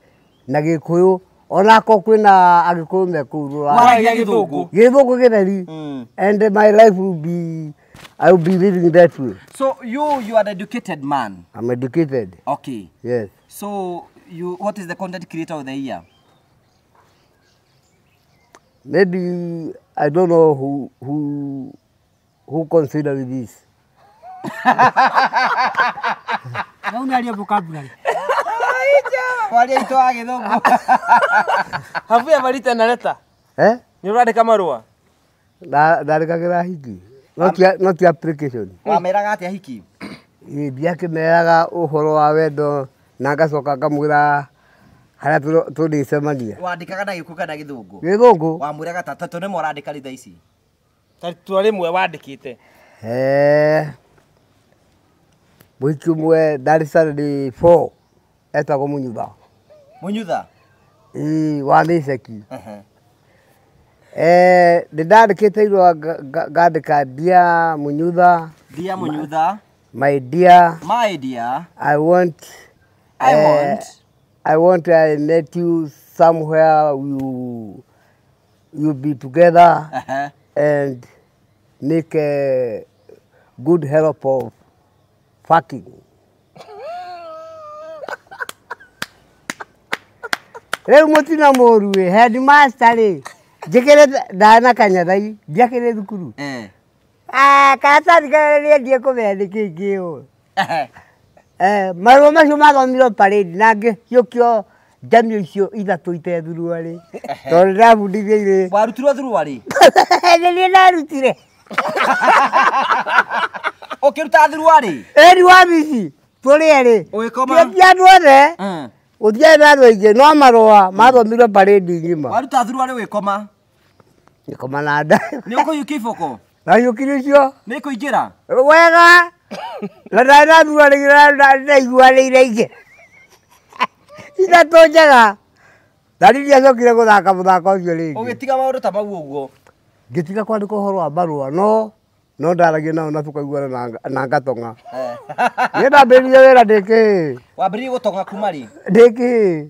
na gĩkũyũ onako kwĩna agĩkũyũ me kũu rũraya. Waragia gĩthũngũ. Gĩthũngũ gĩtheri. And my life will be, I will be living that way. So you are an educated man. I'm educated. Okay. Yes. So you, what is the content creator of the year? Maybe I don't know who consider this. Rĩu nĩ arie vocabulary. Waria itũ wa gĩthũngũ. Have you ever written a letter? Eh? Nĩ ũrandĩka marũa? Ndandĩkagĩra hiki. Not the application. Wameraga atĩa hiki? Ndiakĩmeraga ũhoro wa wendo na ngacoka ngamwĩra harĩa tũrĩcemania. Wandĩkaga na gĩkũyũ kana gĩthũngũ? Gĩthũngũ. Wamwĩraga ta tondũ nĩmo ũrandĩka rĩ thaa ici. Ta itua rĩmwe wandĩkĩte. Mũhiki ũmwe ndarĩ Saturday 4 etagwo Mũnyutha. Mũnyutha? Ĩĩ, wa Mĩceki. Nĩ ndandĩkĩte irũa ngandĩka dear Mũnyutha. Dear Mũnyutha. My dear. My dear. I want. I want. I want I met you somewhere you be together and make a good help of fucking. Rĩu mũtino mũru ĩ, headmaster rĩ, njĩkĩrĩte ndarĩ na kanyathai, ndiakĩrĩ thukuru. Karatathi karĩa rĩendie kũmenya nĩkĩ kĩũ. Marũa macio mathomirwo parade na ngĩhiũkio njamio icio ithatũ itethurwo rĩ, tondũ ndĩrabundithio irĩ. Warutirwo thuruarĩ? Nĩ niĩ ndarutire. Ũkĩruta thuruarĩ? Ĩni wabici tũrĩ erĩ. Ũgĩkoma? Ti andũ othe. Gũtiarĩ na andũ aingĩ no marũa mathomirwo parade ng'ima. Waruta thuruarĩ ũgĩkoma? Ngĩkoma na nda. Nĩ ũkũhiũkia iboko? Ndahiũkirie icio. Nĩ kũingĩra? Wega. Na ndarĩ na thuruarĩ ndaiguanĩire ingĩ. Ithatũ njega. Na niĩ ndiacokire gũthaka mũthako ũcio rĩngĩ. Ũgĩtiga maũndũ ta mau ũguo? Ngĩtiga kwandĩka ũhoro wa marũa no ndaragia nao na tũkaiguana na ngatong'a. Niĩ ndambĩrĩirie wĩra ndĩ kĩĩ. Wambĩrĩirie gũtong'a kuma rĩ? Ndĩ kĩĩ.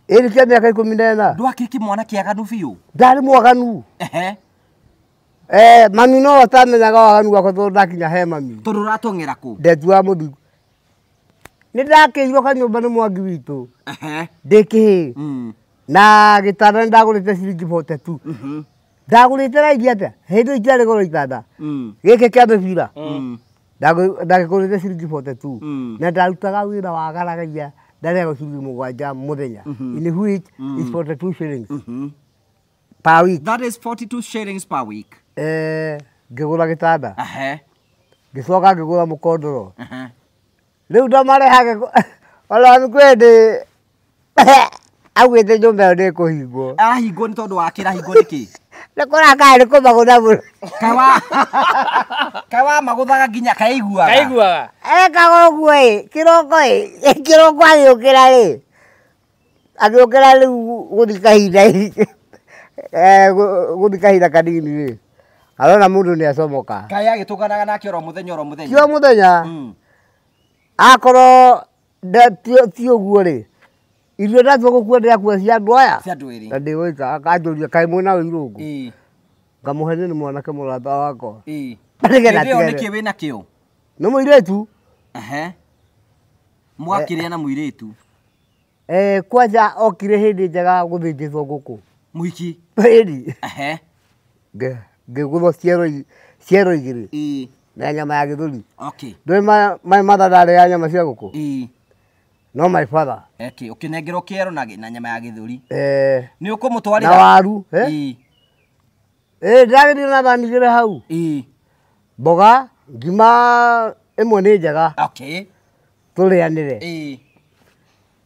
Ĩni kĩa mĩaka 14. Ndwakĩrĩ kĩmwana kĩaganu biũ? Ndarĩ mwaganu. Mami no atamenyaga waganu wakwa tondũ ndakinya he mami. Tondũ ũratong'era kũ? Ndetuaga mũthingu. Nĩ ndakĩirwo kanyũmba nĩ mwangi witũ. Ndĩ kĩhĩĩ. Na gĩtanda nĩ ndagũrĩte ciringi 42. Ndagũrĩte raithi atĩa? Hĩndĩ ĩyo itiarĩ goro itanda. Gĩkĩ kĩa mĩbira. Ndagĩkũrĩte ciringi 42. Na ndarutaga wĩra wa garagaria ndarĩhagwo ciringi 7 mũthenya. In which is 42 shillings per week. That is 42 shillings per week. Ngĩgũra gĩtanda. Ngĩcoka ngĩgũra mũkondoro. Rĩu ndamarehage ona kwĩ augĩte nyũmba ĩyo ndĩkũhingwo. Ahingwo nĩ tondũ wa kĩrahingwo nĩkĩ? Nĩ kũrakara nĩ kũmagũtha mũno. Kaĩ wamagũthaga nginya kaiguaga? Kaiguaga. Ekaga ũguo ĩ, kĩroko ĩ, kĩroko agĩũkĩra rĩ, agĩũkĩra rĩu gũthiĩ kahinda gũthiĩ kahinda kanini rĩ, arona mũndũ nĩ acomoka. Kaĩ agĩtũnganaga nake oro mũthenya oro mũthenya? Ti o mũthenya. Akorwo ti ũguo rĩ, irio ndatua gũkua ndĩrakua cia andũ aya. Cia andũ erĩ. Na ndĩgũika akanjũria kaĩ mwĩna ũirũ ũguo. Ngamũhe nĩ mwanake mũrata wakwa. Nĩgetha Hĩndĩ ĩyo atigane. nĩkĩ wĩna kĩo? Nĩ mũirĩtu. Mwakĩrĩa na mũirĩtu? Kwanja okire hĩndĩ njega gũthĩnjĩtwo ngũkũ. Mũhiki? Ĩni. Ngĩgũthwo ciero igĩrĩ. Na nyama ya gĩthũri. Okay. Ndũĩ my mother ndarĩaga nyama cia ngũkũ. Ĩĩ. No my father. Okay, ũkĩnengerwo kĩero na nyama ya gĩthũri. Eh. Nĩ ũkũmũtwarĩra? Na waru, eh? Ĩĩ. Ĩĩ, ndĩragĩthiĩ na thani igĩrĩ hau. Ĩĩ. Mboga, ngima ĩmwe nĩ njega. Okay. Tũrĩanĩre. Ĩĩ.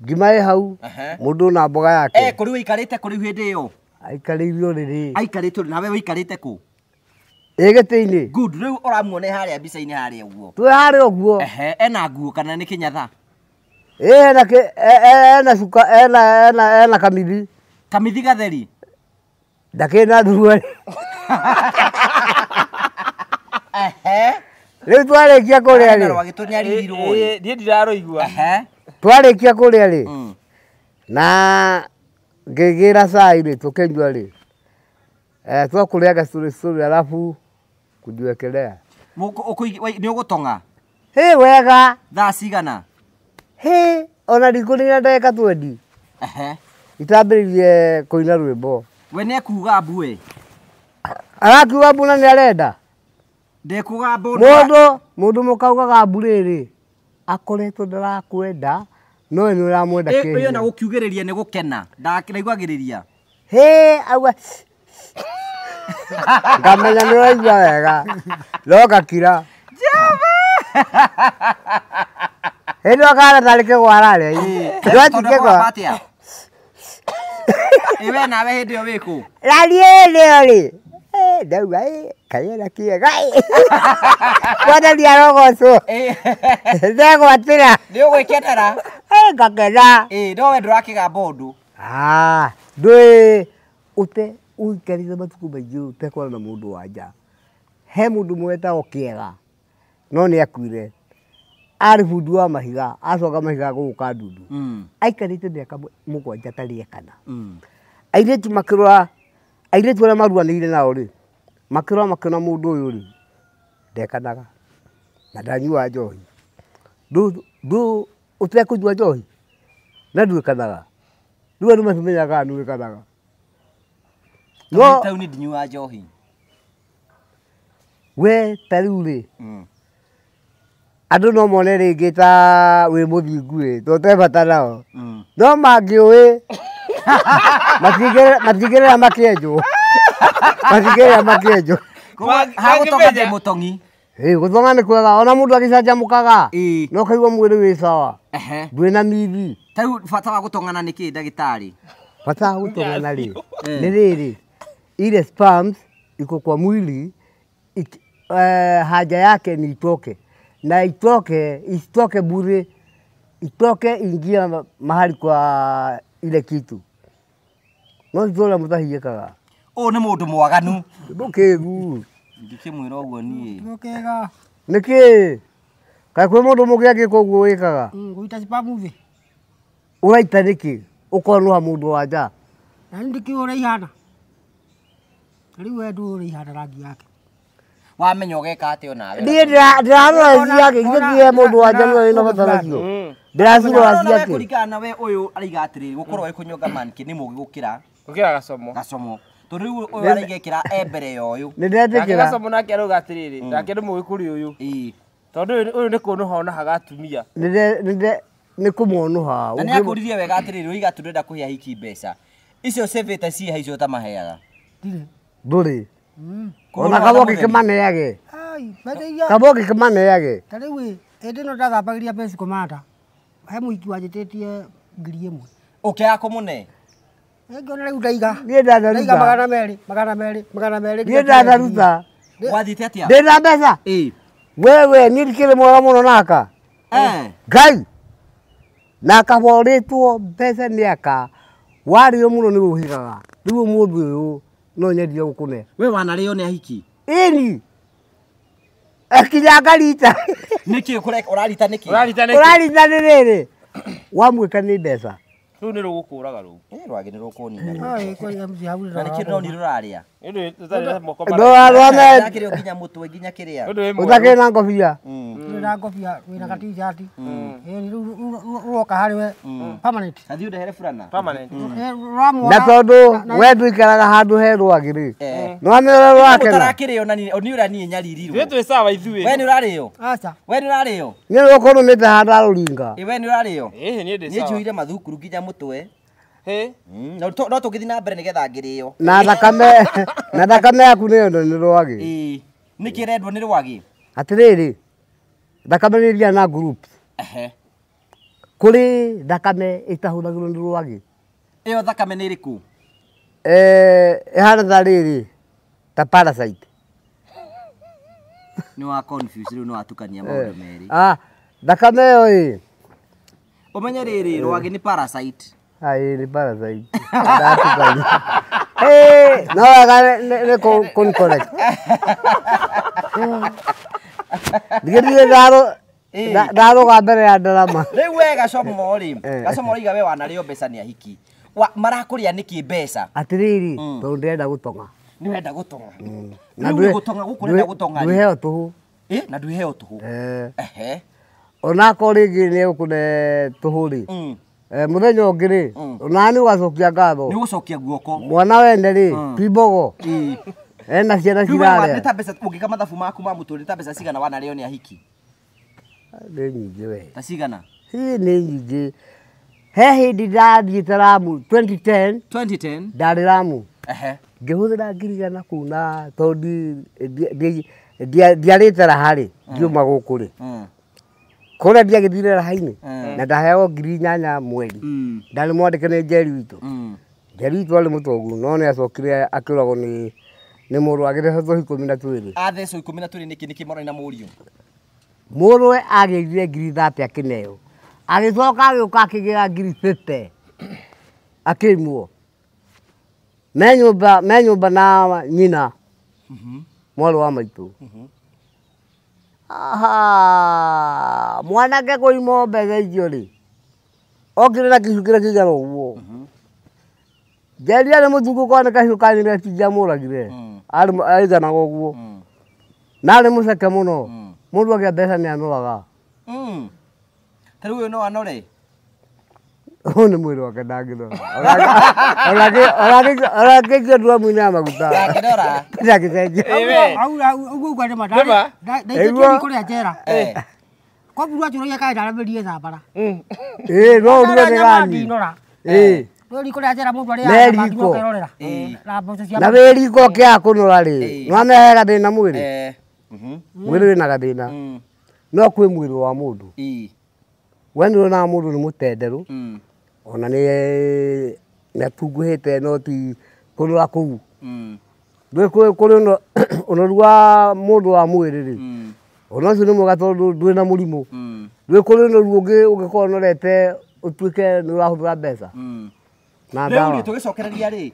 Ngima ĩ hau, mũndũ na mboga yake. Eh, kũrĩ ũikarĩte kũrĩ hĩndĩ ĩyo? Aikarĩire ũrĩrĩ. Aikarĩte ũrĩrĩ, nawe ũikarĩte kũ? Ĩ gĩtĩ-inĩ. Good, rĩu ũramuona harĩa mbica-inĩ harĩa ũguo. Twĩ harĩa ũguo. Ehe, ena nguo kana nĩ kĩnyatha? Ĩ ena cuka, ena kamithi. Kamithi gatheri? Ndakĩrĩ na thuruarĩ. Ehe. Rĩu twarĩkia kũrĩa rĩ. Rwagĩtũnyaririrwo ĩ. Niĩ ndirarũigua. Ehe. Twarĩkia kũrĩa rĩ. Na ngĩgĩra cai rĩ, tũkĩnyua rĩ. Twakũrĩanga cũrĩ cũrĩ alafu kujiwekelea. Nĩ ũgũtong'a? Hĩ wega. Thaa cigana? Hĩ, ona ndikũnina ndagĩka 20. Ehe. Itambĩrĩirie kũina rwĩmbo. We nĩekuga mbu ĩ? Arakiuga mbu na nĩarenda? Ndekuga mbu. Mũndũ mũkaugaga mbu rĩrĩ, akoretwo ndarakwenda, no we nĩũramwenda kĩhinya. Ĩyo na gũkiugĩrĩria nĩ gũkena, ndaiguagĩrĩria. Hĩ, auga ngamenya nĩũraigua wega, no ngakira. Hĩndĩ ĩyo kana tarĩ kĩgwa ararĩa. Ndwati kĩgwa. Ĩ we nawe hĩndĩ ĩyo wĩ kũ? Na niĩ hĩndĩ ĩyo rĩ, ndauga kaĩ ena kĩega ĩ. Mwathani arogocwo. Ndegwatĩra. Nĩ ũgwĩkenera? Ngakena. Ĩ, no we ndũrakĩgamba ũndũ. Ah, ndũĩ ũte ũikarĩte matukũ maingĩ ũtekwaria na mũndũ wa nja. He mũndũ ũmwe wetagwo Kĩega, no nĩ akuire. Arĩ bundi wa mahiga, acoka mahiga gũgũka ndundu. Aikarĩte mĩaka 7 atarĩ ekana. Airĩtu makĩrora, airĩtu arĩa maruanĩire nao rĩ, makĩrora makĩona mũndũ ũyũ rĩ, ndekanaga na ndanyuaga njohi. Ndũ ũtekũnyua njohi na ndwĩkanaga. Rĩu andũ matimenyaga kana nĩwĩkanaga. No tauni ndinyuaga njohi. We ta rĩu rĩ, andũ no mone rĩngĩ ta wĩ mũthingu ĩ, to ũte bata nao. No mangĩũĩ, matingĩrĩra makĩenjwo. Matingĩrĩra makĩenjwo. Hagũtonga ndĩ mũtong'i. Ĩ, gũtonga nĩ kwega, ona mũndũ agĩcanjamũkaga, no ũkaigua mwĩrĩ wĩ sawa. Ndwĩ na mithi. Ta rĩu bata wa gũtong'ana nĩ kĩ ndagĩtarĩ? Bata wa gũtong'ana rĩ, nĩ rĩrĩ, ile sperms iko kwa mwili, haja yake ni itoke. Na itoke, isitoke bure, itoke ingia mahali kwa ile kitu. No itũra mũtahiĩkaga. Ũyũ nĩ mũndũ mwaganu. Ndũkĩgu. Ngĩkĩmwĩra ũguo niĩ. Ndũkĩga. Nĩkĩ? Kaĩ kwĩ mũndũ mũngĩ angĩka ũguo wĩkaga? Ngũita sperm thĩ. Ũraita nĩkĩ? Ũkonũha mũndũ wa nja. Na niĩ ndikĩũĩ ũrĩa ihana. Rĩu we ndũĩ ũrĩa ihana rangi yake. Wamenya ũgeka atĩa onawe? Niĩ ndĩrarora ciake, githĩ ti he mũndũ wa nja nĩwe wĩna bata nacio. Ndĩracirora ciake. Kũringana na we ũyũ araiga atĩrĩrĩ, gũkorwo wĩ kũnyonga mannequin nĩ mũũgĩ gũkĩra Gũkĩra gacomo. Gacomo. Tondũ rĩu ũyũ araiga ĩkĩra e mbere ya ũyũ. Nĩ ndetĩkĩra. Nake gacomo nake arauga atĩrĩrĩ, nake nĩ mũũgĩ kũrĩ ũyũ. Ĩĩ. Tondũ ũyũ nĩ kũnũha onahaga atumia. Nĩ kũmonũha. Na nĩ akũririe wega atĩrĩrĩ, ũiga atĩ ndũrenda kũhe ahiki mbeca. Icio cĩbĩte ciĩ icio ũtamaheaga. Ndirĩ. Ndũrĩ. Ona kaba ũngĩkĩmaneage. Kaba ũngĩkĩmaneage. Ta rĩu ĩ, hĩndĩ ĩno ndathambagĩria Best Commander, he mũhiki wanjĩtĩtie 1000. Ũkĩaga kũmũne? Ngĩona rĩu ndaiga. Niĩ ndandaruta. Ndaiga 200, 200, 200. Niĩ ndandaruta. Wathiĩte atĩa? Ndĩna mbeca. Ĩĩ. Wewe niĩ ndikĩrĩ mwega mũno naka. Ngai. Na kaborĩtwo mbeca nĩ aka. Warĩo mũno nĩ ũhĩgaga. Rĩu ũmũthĩ ũyũ no nyendire gũkũne. We wanarĩo nĩ ahiki? Ĩni. Akinya ngarita. Nĩkĩ ũrarita nĩkĩ? Ũrarita nĩkĩ? Ũrarita nĩ rĩrĩ. Wamwĩka nĩ mbeca. Rũu nĩ rũgũkũraga rũu. Ĩ rwagĩ nĩ rũkũnina. Ĩ kũrĩa mũciĩ hau Na nĩkĩo ndĩrona rũrarĩa. Nĩ ũndũ ũtarĩ na moko Ndũrarwame. Ndakĩrĩo nginya mũtwe nginya kĩrĩa. Ũndũ wĩ mwerũ. Ũtakĩrĩ na ngobia. Wĩna ngobia, wĩna ga t-shirt. Ĩĩ rĩu rũroka harĩ we permanent. Athiĩ ũndehere burana. Permanent. Ũramuona. Na tondũ we ndũikaraga handũ he rwagĩ rĩ, nĩwamenya ũrĩa rwakena. Ũtarakĩrĩo na niĩ ũrĩa niĩ nyaririrwo. Ithuĩ twĩ sawa ithuĩ. We nĩ ũrarĩo? Aca. We nĩ ũrarĩo? Niĩ nĩgũkorwo nũmĩte handũ arũringa. Ĩ we nĩ ũrarĩo? Ĩhĩ niĩ ndĩ Niĩ sawa. njũire mathukuru nginya mũtwe. Hĩ. No tũngĩthiĩ na mbere nĩgetha ngĩrĩo. Na thakame na thakame yaku nĩyo nĩ rwagĩ. Ĩĩ. Nĩkĩ ĩrendwo nĩ rwagĩ? Atĩrĩrĩ, thakame nĩ ĩthiaga na groups. Ehe. Kũrĩ thakame ĩtahũthagĩrwo nĩ rwagĩ. Ĩyo thakame nĩ ĩrĩkũ? Ĩhana ta rĩrĩ, ta parasite. Nĩ wa confuse rĩu nĩ watukania maũndũ merĩ. Ah, thakame ĩyo ĩ. Ũmenye rĩrĩ, rwagĩ nĩ parasite. Ai, nĩ parasite. Ndatukania. No wega nĩ kũn correct. Ndigĩrire ndarũga mbere ya ndarama. Rĩu we Gacomo rĩ, Gacomo rĩiga we wanarĩo mbeca nĩ ahiki. Marakũrĩa nĩkĩ mbeca? Atĩrĩrĩ, tondũ ndĩrenda gũtonga. Nĩ ũrenda gũtonga. Na Rĩu gũtonga gũkũ ũrenda gũtonga rĩ. Ndwĩheo tũhũ. Ĩ, na ndwĩheo tũhũ. Ehe. Onakorwo rĩngĩ nĩ egũkũne tũhũ rĩ, mũthenya ũngĩ rĩ, ona nĩ ũgacokia ngatho. Nĩ ũgũcokia guoko. Mwana wene rĩ, ti mbogo. Ena ciana Rĩu we nĩ cirarĩa. ta mbeca ũngĩka mathabu maku ma mũtũrĩre ta mbeca cigana wanarĩo nĩ ahiki? Nĩ nyingĩ we. Ta cigana? Hĩ, nĩ nyingĩ. He hĩndĩ ndathiĩte Lamu 2010. 2010. Ndarĩ Lamu. Ehe. Ngĩhũthĩra ngiri igana kũu na tondũ ndiarĩte raha rĩ, ngiuma gũkũ rĩ. Kũrĩa ndiagĩthire raha-inĩ na ndaheagwo 8,000 mweri. Ndarĩ mwandĩke nĩ Njeri witũ. Njeri witũ arĩ mũtongu no nĩ acokire akĩũragwo nĩ mũrũ agĩthecwo 12. Athecwo 12 nĩkĩ nĩkĩ morani na mũriũ? Mũrũwe agĩrire 30,000 akĩneo. Agĩcoka agĩũka akĩgĩra 50,000 akĩimwo. Me nyũmba na nyina mwarĩ wa maitũ. Aha, mwanake kũimwo mbeca icio rĩ, okire na kĩhiũ kĩrĩa kĩigana ũguo. Njeri arĩ mũtungu korwo nĩ kahiũ kanyina tingĩamũragire. Aiganaga ũguo. Na arĩ mũceke mũno. Mũndũ agĩa mbeca nĩ anoraga. Ta rĩu ũyũ no anore? Ũyũ nĩ mwĩrĩ wake ndangĩnora. Onakĩikio nduramu-inĩ ya maguta. Ndangĩnora? Ndangĩcenjia. Ũguo uga nĩ ma. Ndaikĩtio riko rĩa njera. Koguo anjũragia kana ndaramĩrie thambara. Ĩĩ, no ũruge nĩ gani. Ndinora. Ĩĩ. Rĩu riko rĩa njera mũndũ arĩaga Me thamaki riko. ũkerorera. Na mboco cia Na wĩ riko ũkĩaga kũnora rĩ, nĩwamenya he gathĩna mwĩrĩ. Mwĩrĩ wĩna gathĩna. No kwĩ mwĩrĩ wa mũndũ. We nĩ ũronaga mũndũ nĩ mũtenderũ. Ona nĩ atunguhĩte no ti kũnora kũu. Ndũĩ kũrĩ ũnoru wa mũndũ wa mwĩrĩ rĩ, ona ũcio nĩ mwega tondũ ndũrĩ na mũrimũ. Ndũĩ kũrĩ ũnoru ũngĩ ũngĩkorwo ũnorete ũtuĩke nĩ ũrahũthĩra mbeca. Na Rĩu ndawa. rĩ tũgĩcokereria rĩ,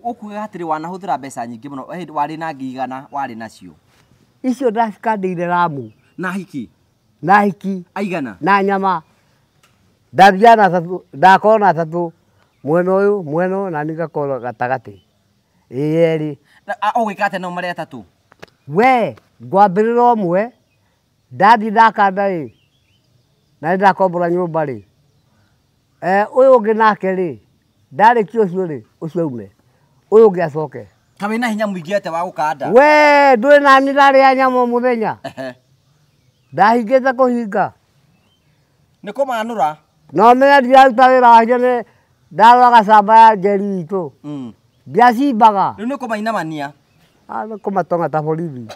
ũkugaga atĩrĩ wanahũthĩra mbeca nyingĩ mũno, hĩndĩ warĩ na ngiri igana warĩ nacio. Icio ndacikandĩire Lamu. Na hiki? Na hiki. Aigana? Na nyama. Ndathiaga na atatũ, ndakorwo na atatũ, mwena ũyũ, mwena ũyũ, na niĩ ngakorwo gatagatĩ. Ĩĩ erĩ. Ũgwĩka atĩa nao marĩ atatũ? We, ngwambĩrĩra ũmwe, ndathiĩ ndakanda rĩ, na nĩ ndakombora nyũmba rĩ. Ũyũ ũngĩ nake rĩ, ndarĩkia ũcio rĩ, ũcio aume. Ũyũ ũngĩ acoke. Ta wĩna hinya mũingĩ atĩa wa gũkanda? We, ndũrĩ nani ndarĩa nyama o mũthenya. Ndahingĩte kũhinga. Nĩ kũmanũra? No menya ndiraruta wĩra wa hinya nĩ ndaroraga camba ya Njeri witũ. Ndiacimbaga. Rĩu nĩ kũmainamania? Nĩ kũmatonga ta borithi.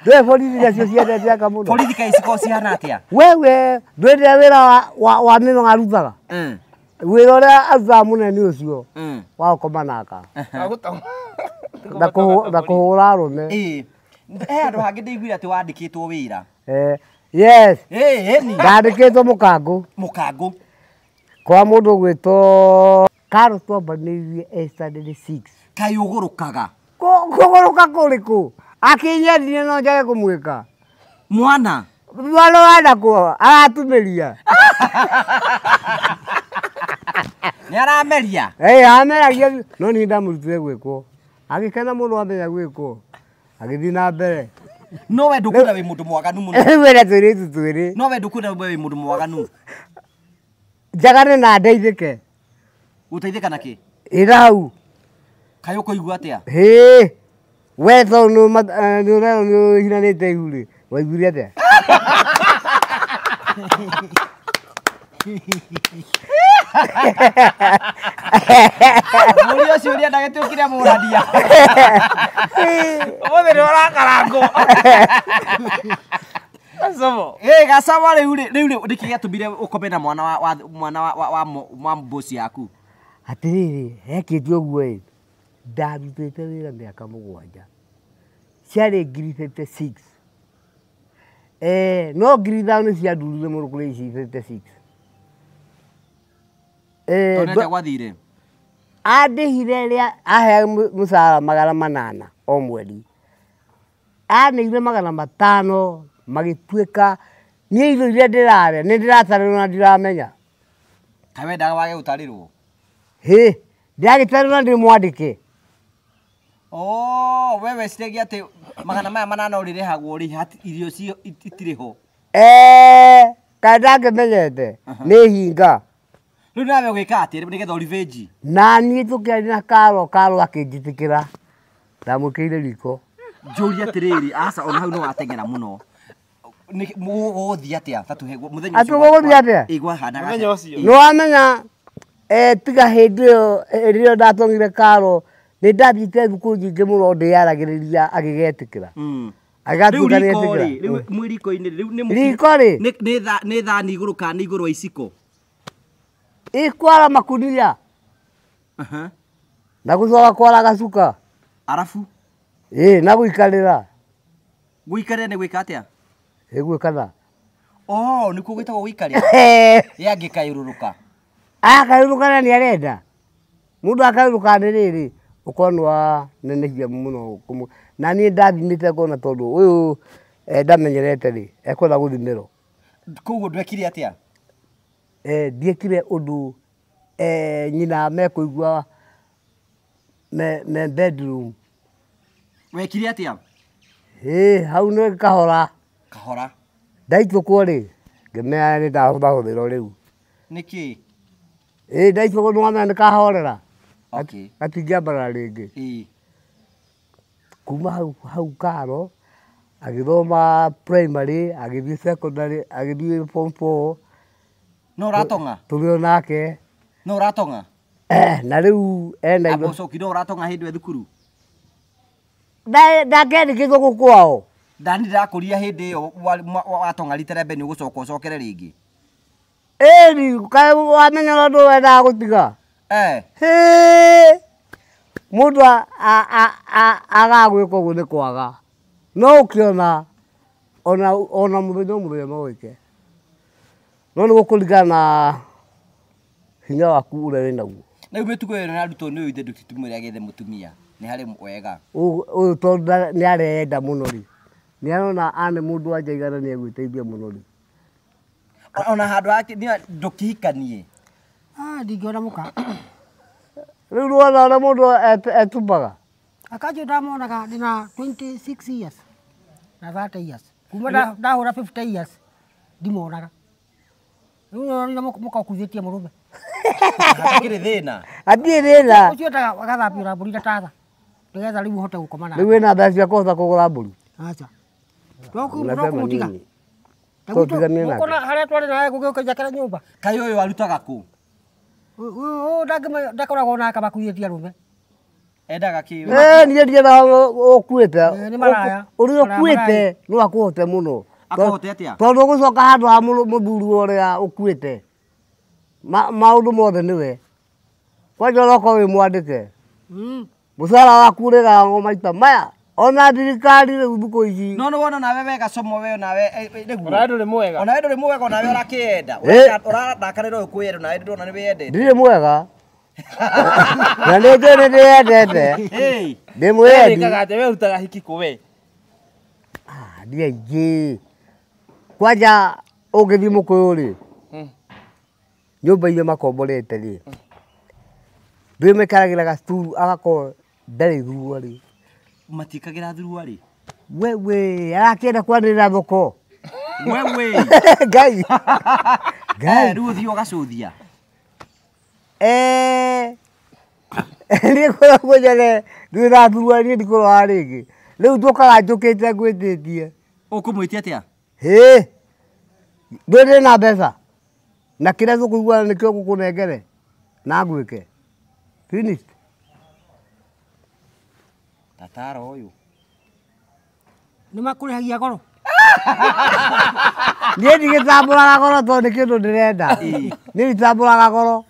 Ndũĩ borithi nacio ciendete anga mũno. Borithi kaĩ cikoragwo cihana atĩa? Wewe, ndũĩ rĩrĩa wĩra wa mĩno arutaga? Wĩra ũrĩa arutaga mũnene nĩ ũcio wa gũkoma naka. Na kũhũra arũme. Ĩĩ. He handũ hangĩ ndĩiguire atĩ wandĩkĩtwo wĩra. Yes. Ĩĩ, ĩni. Ndandĩkĩtwo mũkangũ. Mũkangũ. Kwa mũndũ ũgwĩtwo Carol twambanĩirie e standard 6. Kaĩ ũgũrũkaga? Kũgũrũka kũrĩkũ? Akĩnyendire no njage kũmwĩka. Mwana? Mwana wa nakwo, aratumĩria. Nĩ arameria? Ĩĩ, ameragia, no niĩ ndamũrutire gwĩkwo. Agĩkena mũno amenya gwĩkwo. Agĩthiĩ na mbere. No we ndũkwenda wĩ mũndũ mwaganu mũno. Wĩra tũirĩtu twĩrĩ. No we ndũkwenda we wĩ mũndũ mwaganu. Njagane na ndeithĩke. Gũteithĩka na kĩ? Ĩra hau. Kaĩ ũkũigua atĩa? Hĩ. We tondũ nĩ ũrerwo nĩ ũhinanĩte ihu rĩ, waiguire atĩa? Mũriũ ũcio ũrĩa ndagĩtuĩkire mũradia. Ũmũthĩ nĩ ũrakarangwo. Gacomo. Gacomo rĩu rĩ, rĩu rĩ, nĩkĩ gĩatũmire ũkome na mwana wa mwana wa wa boss yaku? Atĩrĩrĩ, hekĩte ũguo ĩ, ndarutĩte wĩra mĩaka 7. Ciarĩ 56,000. No 5,000 nĩ ciandurire mũno kũrĩ ici 56. Tondũ nĩ gwathire? Andĩhire rĩa aheaga mũcara 800 o mweri. Aneire 500 magĩtuĩka niĩ irio iria ndĩrarĩa nĩ ndĩratarĩrwo na ndiramenya. Kaĩ wendaga wage gũtarĩrwo? Hĩ, ndĩragĩtarĩrwo na ndĩ mwandĩke. Oh, we weciragia atĩ 800 ũrĩrĩhagwo rĩ, irio cio itirĩ ho. Kaĩ ndangĩmenyete nĩ hinga. Rĩu nawe ũgĩka atĩa nĩgetha ũrevenge? Na niĩ tũkĩaria na Karo, Karo akĩnjĩtĩkĩra. Ndamwĩkĩrire riko. Njũrie atĩrĩrĩ, aca ona hau no wateng'era mũno. Mũgũthiĩ atĩa? Ta tũhe mũthenya ũcio. Atĩ mũgũthiĩ atĩa? Ĩ, gwahanaga Mũthenya ũcio. Nĩ wamenya tiga hĩndĩ ĩyo, hĩndĩ ĩyo ndatong'ire Karo, nĩ ndathiĩte thukuru nyingĩ mũno ndĩyaragĩrĩria agĩgetĩkĩra. Agatuĩka Rĩu riko nĩetĩkĩra. rĩ, rĩu mwĩ riko-inĩ rĩu nĩ Riko rĩ? Nĩ thani igũrũ kana nĩ igũrũ wa iciko? Ĩ kwara makunia. Na gũcoka kwara gacuka. Arabu? Ĩ, na gũikarĩra. Gũikarĩra nĩ gwĩka atĩa? Ĩ gwĩkana. Oh, nĩkuo gwĩtagwo gũikarĩra? Ĩ angĩkayũrũrũka? Akayũrũrũka nĩ arenda. Mũndũ akayũrũrũka nĩ rĩrĩ, ũkorwo nĩ wanenehia mũno. Na niĩ ndathimĩte ngona tondũ ũyũ ndamenyerete rĩ, ekwenda gũthimĩrwo. Koguo ndwekire atĩa? Ndiekire ũndũ nyina mekũigua me bedroom. Wekire atĩa? Ĩ, hau nĩ kahora. Kahora. Ndaitũkwo rĩ, ngĩmenya nĩ ndahũthahũthĩrwo rĩu. Nĩkĩ? Ĩ, ndaitũkwo nĩ wamenya nĩ kahorera. Okay. Gatingĩambarara rĩngĩ. Ĩ. Kuma hau Karo, agĩthoma primary, agĩthiĩ secondary, agĩthiĩ form 4. No ũratong'a? Tũrĩ o nake. No ũratong'a? Na rĩu ena Amba ũcoki, no ũratong'a hĩndĩ ĩyo thukuru? Ndakĩandĩkĩtwo gũkũ kwao. Ndani ndĩrakũria hĩndĩ ĩyo watong'a rita rĩa mbere nĩ ũgũcoka ũcokere rĩngĩ? Ĩni, kaĩ wamenya ũndũ wendaga gũtiga? Hĩ, mũndũ agaga gwĩka ũguo nĩ kwaga. No ũkĩona ona mũthenya o mũthenya no wĩke. No nĩ gũkũringana na hinya waku ũrĩa wĩnaguo. Na rĩu mĩtugo ĩyo na arutwo nĩ ũyũ ithe ndũtũmwĩre agĩethe mũtumia. Nĩ harĩ wega. Ũyũ tondũ nĩ areyenda mũno rĩ. Nĩ arona ane mũndũ wa nja igana nĩ egwĩteithia mũno rĩ. Ona handũ hake ndũkĩhikanie. Ndingĩona mũka. Rĩu nĩwona ũrĩa mũndũ etumbaga. Akanjũ ndamonaga ndĩna 26 years na 30 years. Kuma ndahũra 50 years ndimonaga. Rĩu nĩwonire mũka ũkuithĩtie mũrũme. Hatikĩrĩ thĩna. Hatirĩ thĩna. Ũcio endaga agathambio mbũri na tatha. Nĩgetha rĩu ũhote gũkoma nake. Rĩu wĩna mbeca cia kũhota kũgũra mbũri? Aca. Unasema Tũkũmũtiga. nini? Tũtiganie nake. Ũkona harĩa twarĩ nawe gũgĩũka njakĩra nyũmba. Kaĩ ũyũ arutaga kũ? Ũyũ ndakoragwo nake makuithĩtie arũme. Endaga kĩ? Niĩ ndiendaga ũkuĩte. Nĩ maraya. Ũrĩa Maraya, ũkuĩte no akũhote mũno. Akũhote atĩa? Tondũ ũgũcoka handũ ha mũthuri ũrĩa ũkuĩte. Maũndũ mothe nĩwe. Kwanja onokorwo wĩ mwandĩke. Mũcara waku ũrĩgagwo maita maya. Ona thirikari rĩu thikũ ici. No nĩ wona nawe wega Somo we nawe nĩguo. Ona we ndũrĩ mwega. Ona we ndũrĩ mwega onawe ũrakĩenda. Ũrathaka ũyũ kwĩyenda nawe ndĩrona nĩ wĩyendete. Ndirĩ mwega. Na nĩ njũĩ nĩ ndĩyendete. Ndĩ mwĩyendi. Wĩkaga atĩa? We ũrutaga hiki kũ we? Ndiĩ aingĩ. Kwanja ũngĩthiĩ Mũkũyũ rĩ, nyũmba iria makomborete rĩ, ndũĩ maikaragĩra gacukuru agakorwo ndarĩ thurwa rĩ. Matiĩkagĩra thuruarĩ. Wewe arakĩenda kwanĩrĩra thoko. Wewe. Ngai. Ngai. Rĩu ũthiĩ ũgacũthia. Niĩ ngoragwo njene ndwĩna thuruarĩ niĩ ndikũrora rĩngĩ. Rĩu njũkaga njũkĩte ngwĩtĩtie. Ũkũmwĩtia atĩa? Hĩ. Ndũrĩ na mbeca. Na kĩrĩa tũkũiguana nĩkĩo ngũkũnengere na ngwĩke. Finished. Tatara ũyũ. Nĩ makũrĩhagia goro. Niĩ ndigĩtambũraga goro tondũ nĩ kĩndũ ndĩrenda. Niĩ nditambũraga goro.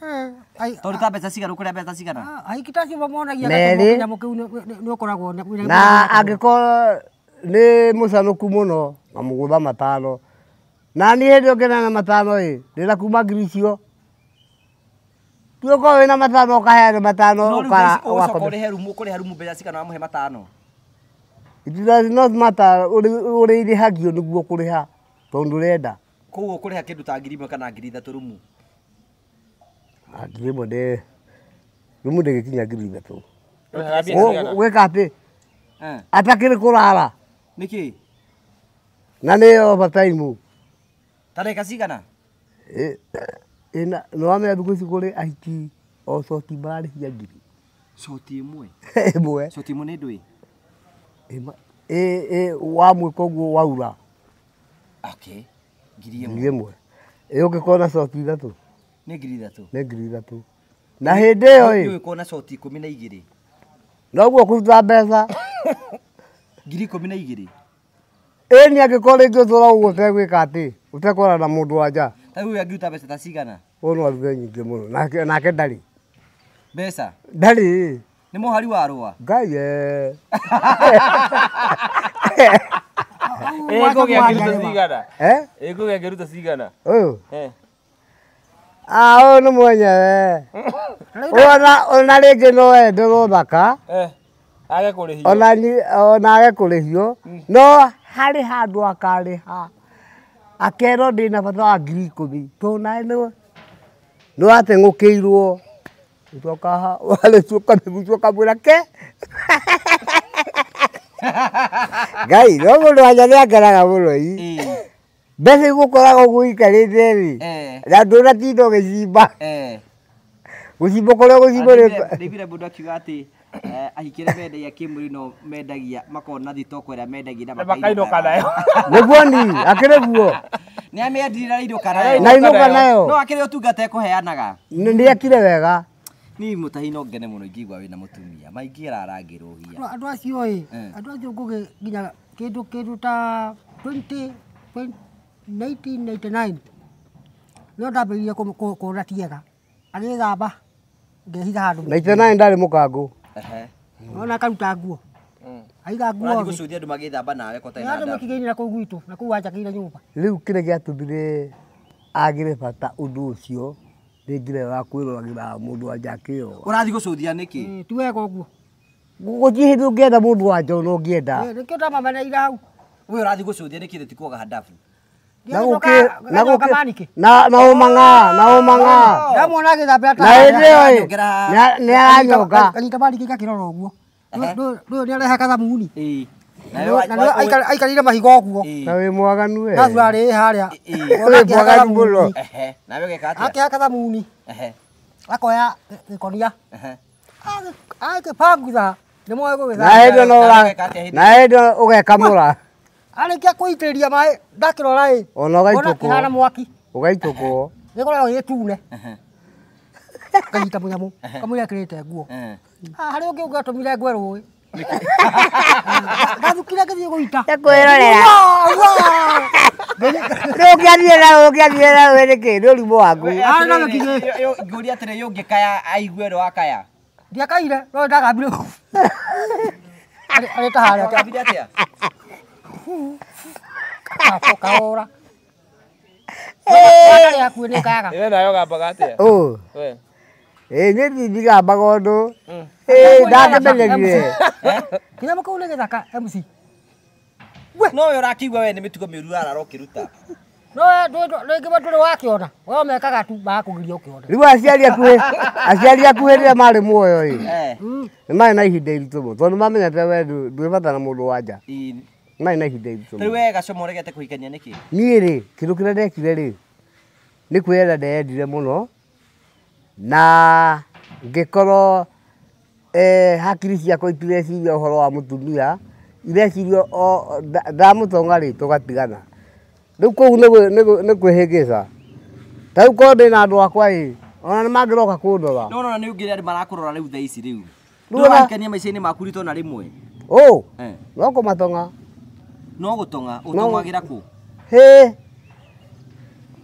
Tondũ ta mbeca cigana ũkũrĩa mbeca cigana? Ahiki ta acio monagia kanyamũ kĩu nĩ ũkoragwo na angĩkorwo nĩ mũcanũku mũno ngamũgũtha 5. Na niĩ hĩndĩ ĩyo ngĩna na 5 ĩ ndĩna kuma ngiri icio. Ti ũkorwo wĩna 5 ũkaheana 5 ũgacoka ũrĩhe rumu ũkũrĩha rumu mbeca cigana wamũhe 5? It does not matter ũrĩa irĩhagio nĩguo ũkũrĩha tondũ ũrenda. Koguo ũkũrĩha kĩndũ ta 1,000 kana 3,000 rumu? 1,000 ndĩ rumu ndĩgĩkinya 3,000. Gwĩka atĩ atakĩrĩ kũrara. Nĩkĩ? Na nĩ overtime. Ta ndagĩka cigana? Nĩ wamenya thikũ ici kũrĩ ahiki o coti mararĩhia 1,000. Coti ĩmwe? Ĩmwe. Coti ĩmwe nĩ ndũĩ? Wamwĩka ũguo waura. Okay. 1,000. Ĩ ũngĩkorwo na coti 3. Nĩ 3,000. Nĩ 3,000. Na hĩndĩ ĩyo ĩ ũngĩkorwo na coti 12. Noguo kũruta mbeca. 12,000. Ĩni angĩkorwo rĩngĩ ũtũra ũguo ũtegwĩka atĩ ũtekwarana na mũndũ wa nja. Ta rĩu angĩruta mbeca ta cigana? Ũyũ no arute nyingĩ mũno nake ndarĩ. Mbeca? Ndarĩ. Nĩ mũhari wa rũa? Ngai Ĩngũgĩ angĩruta cigana? Ĩngũgĩ angĩruta cigana? Ũyũ? Ũyũ nĩ mwenyewe. Ona rĩngĩ no enderwo thaka. Age kũrĩhio. Ona age kũrĩhio. No harĩ handũ akarĩha. Akerwo ndĩna bata wa 10,000. Tondũ nawe nĩ wateng'ũkĩirwo. Ũcoka warĩtua ũkamĩgucia ũkamwĩra ke. Ngai, no mũndũ wa nja nĩangenaga mũno ii. Mbeca igũkoraga ũguo ikarĩte rĩ. Na ndũnatinda ũgĩcimba. Gũcimba kũrĩa gũcimba nĩ Ndaiguire mũndũ akiuga atĩ ahiki arĩa mendagia kĩmwĩrĩ no mendagia makona thitoko ĩrĩa mendagia na makainũka nayo. Nĩguo ni akĩrĩ guo. Nĩ amĩendirie na ainũka nayo. Na ainũka nayo. No akĩrĩ ũtungata ekũheanaga. Nĩ ekire wega. Ni mũtahi no ngene mũno ingĩigua wĩna mũtumia. Maingĩ ararangĩrũhia. Andũ acio ĩ, andũ acio ngũgĩ nginya kĩndũ ta 1999 no ndambĩrĩirie kuona tiega. Agĩthamba ngehitha handũ. 99 ndarĩ mũkangũ. Ona akaruta nguo. Aiga nguo. Ũrathiĩ gũcũthia andũ magĩthamba nawe ko ũtarĩ na Andũ ndawa. makĩgĩrĩra kũu gwitũ na kũu wanjakĩire nyũmba. Rĩu kĩrĩa gĩatũmire agĩre bata ũndũ ũcio nĩ njĩra wa kwĩroragĩra mũndũ wa nja akĩyoga. Ũrathiĩ gũcũthia nĩkĩ? Ti wega ũguo. Gũtirĩ hĩndĩ ũngĩenda mũndũ wa nja ona ũngĩenda. Nĩkĩo ndamameneire hau. We ũrathiĩ gũcũthia nĩkĩ tikuoga handabu? Na ũmang'a, na ũmang'a. Ndamwona agĩthambĩra ta Na hĩndĩ ĩyo ĩ, nĩ aranyonga. Kanyita maniki gakĩrora ũguo. Ndũyũ nĩ arehe kathamuni. Na aikarĩire mahiga ũguo. Na wĩ mwaganu we. Na thuarĩ harĩa. Wĩ mwaganu mũno. Nawe ũgeka atĩa? Akĩhaka thamuni. Akoya gĩkonia. Agĩbangutha nĩ moĩ gũgĩthambia. Na hĩndĩ ĩyo ũgekamũra. Arĩkia kũitĩrĩria maĩ ndakĩrora ĩ. Ona ũgaitũkwo. Kĩhana mwaki. Ũgaitũkwo. Gĩkoragwo gĩgĩtune. Kanyita mũnyamũ. Kamũira ekĩrĩte nguo. Harĩ ũngĩ ũngĩatũmire ngwe rũĩ. Ngathukire ngĩthiĩ gũita. Kwĩrorera. Rĩu ũngĩathiire na ũngĩathiire na rũĩ nĩkĩ? Nĩ ũrimũ waku. Ngũria atĩrĩ, ũngĩkaya aigue ĩrĩa wakaya? Ndiakaire, no ndagambire. Arĩ ta harĩa. Wakambire atĩa? Kaũra. Wakarĩ hakuhĩ nĩ kayaga. Ĩwe nawe ũgambaga atĩa? Ũ. We. Ĩ niĩ ndigambaga ũndũ. Ĩ ndakĩmenyerire. Kĩnyamũ kĩu nĩ gĩthaka MC. No we ũrakiigua we nĩ mĩtugo mĩũru ũrarara ũkĩruta. No rĩngĩ we ndũrĩ wakĩona. We mekaga tu bakũgiria ũkĩone. Rĩu aciari aku hĩndĩ ĩrĩa marĩ muoyo ĩ. Nĩ marĩ na ihinda iritũ mũno tondũ mamenyete we ndwĩ bata na mũndũ wa nja. Marĩ na ihinda iritũ Rĩu mũno. we Gachomo ũregete kũhikania nĩkĩ? Niĩ rĩ, kĩndũ kĩrĩa ndekire rĩ, nĩ kwĩyenda ndeyendire mũno na ngĩkorwo hakiri ciakwa itireciria ũhoro wa mũtumia, ireciria o ndamũtonga rĩ tũgatigana. Rĩu kũu nĩ kwĩhĩngĩca. Ta rĩu korwo ndĩna andũ akwa ĩ, ona nĩ mangĩroka kũndora. No no nĩ ũngĩ andũ marakũrora rĩu thaa ici rĩu. Rĩu ona- Ndũrahikania maica-inĩ maku ritũ na rĩmwe. Ũ, no kũmatonga. No gũtonga, ũtongagĩra kũ? Hĩ,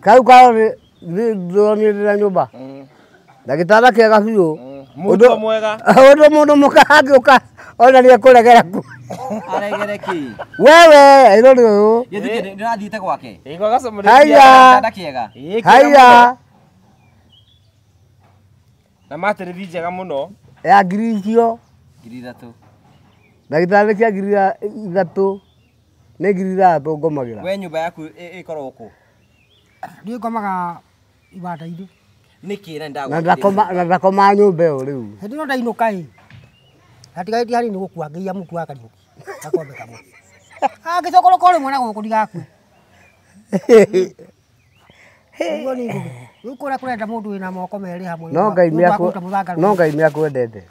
kau karo ndĩronire ndĩna nyũmba. Na gĩtanda kĩega biũ. Mũndũ mwega. Ũndũ mũndũ mũka angĩũka ona nĩ ekũregera ku. Aregere kĩ? Wewe, ĩrori ũyũ. Gĩthuke ndĩrathiĩte gwake. Ĩ gwa Gachomo nĩ Haiya. Gĩtanda kĩega. Ĩ, kĩega Haiya. mũno. Na matĩrĩthi njega mũno. Ya ngiri icio. 3,000. Na gĩtanda kĩa 3,000. Nĩ 3,000 ngomagĩra. We nyũmba yaku ĩkoragwo kũ? Niĩ ngomaga ibanda-inĩ. Nĩkĩ na Na ndagwakĩire? ndakoma nyũmba ĩyo rĩu. Hĩndĩ ĩno ndainũka ĩ, hatigarĩtie hanini gũkua ngĩiya mũtu wa Kariũki gakombe kamwe. Angĩcokoroka o rĩmwe na gũkũ ndigakue. Ũguo nĩ ngũgĩ. Rĩu kũrĩa kũrenda mũndũ wĩna moko merĩ hamwe. No Ngai Nĩ ũndũ wa kũruta mũthanga no Ngai nĩ akwendete.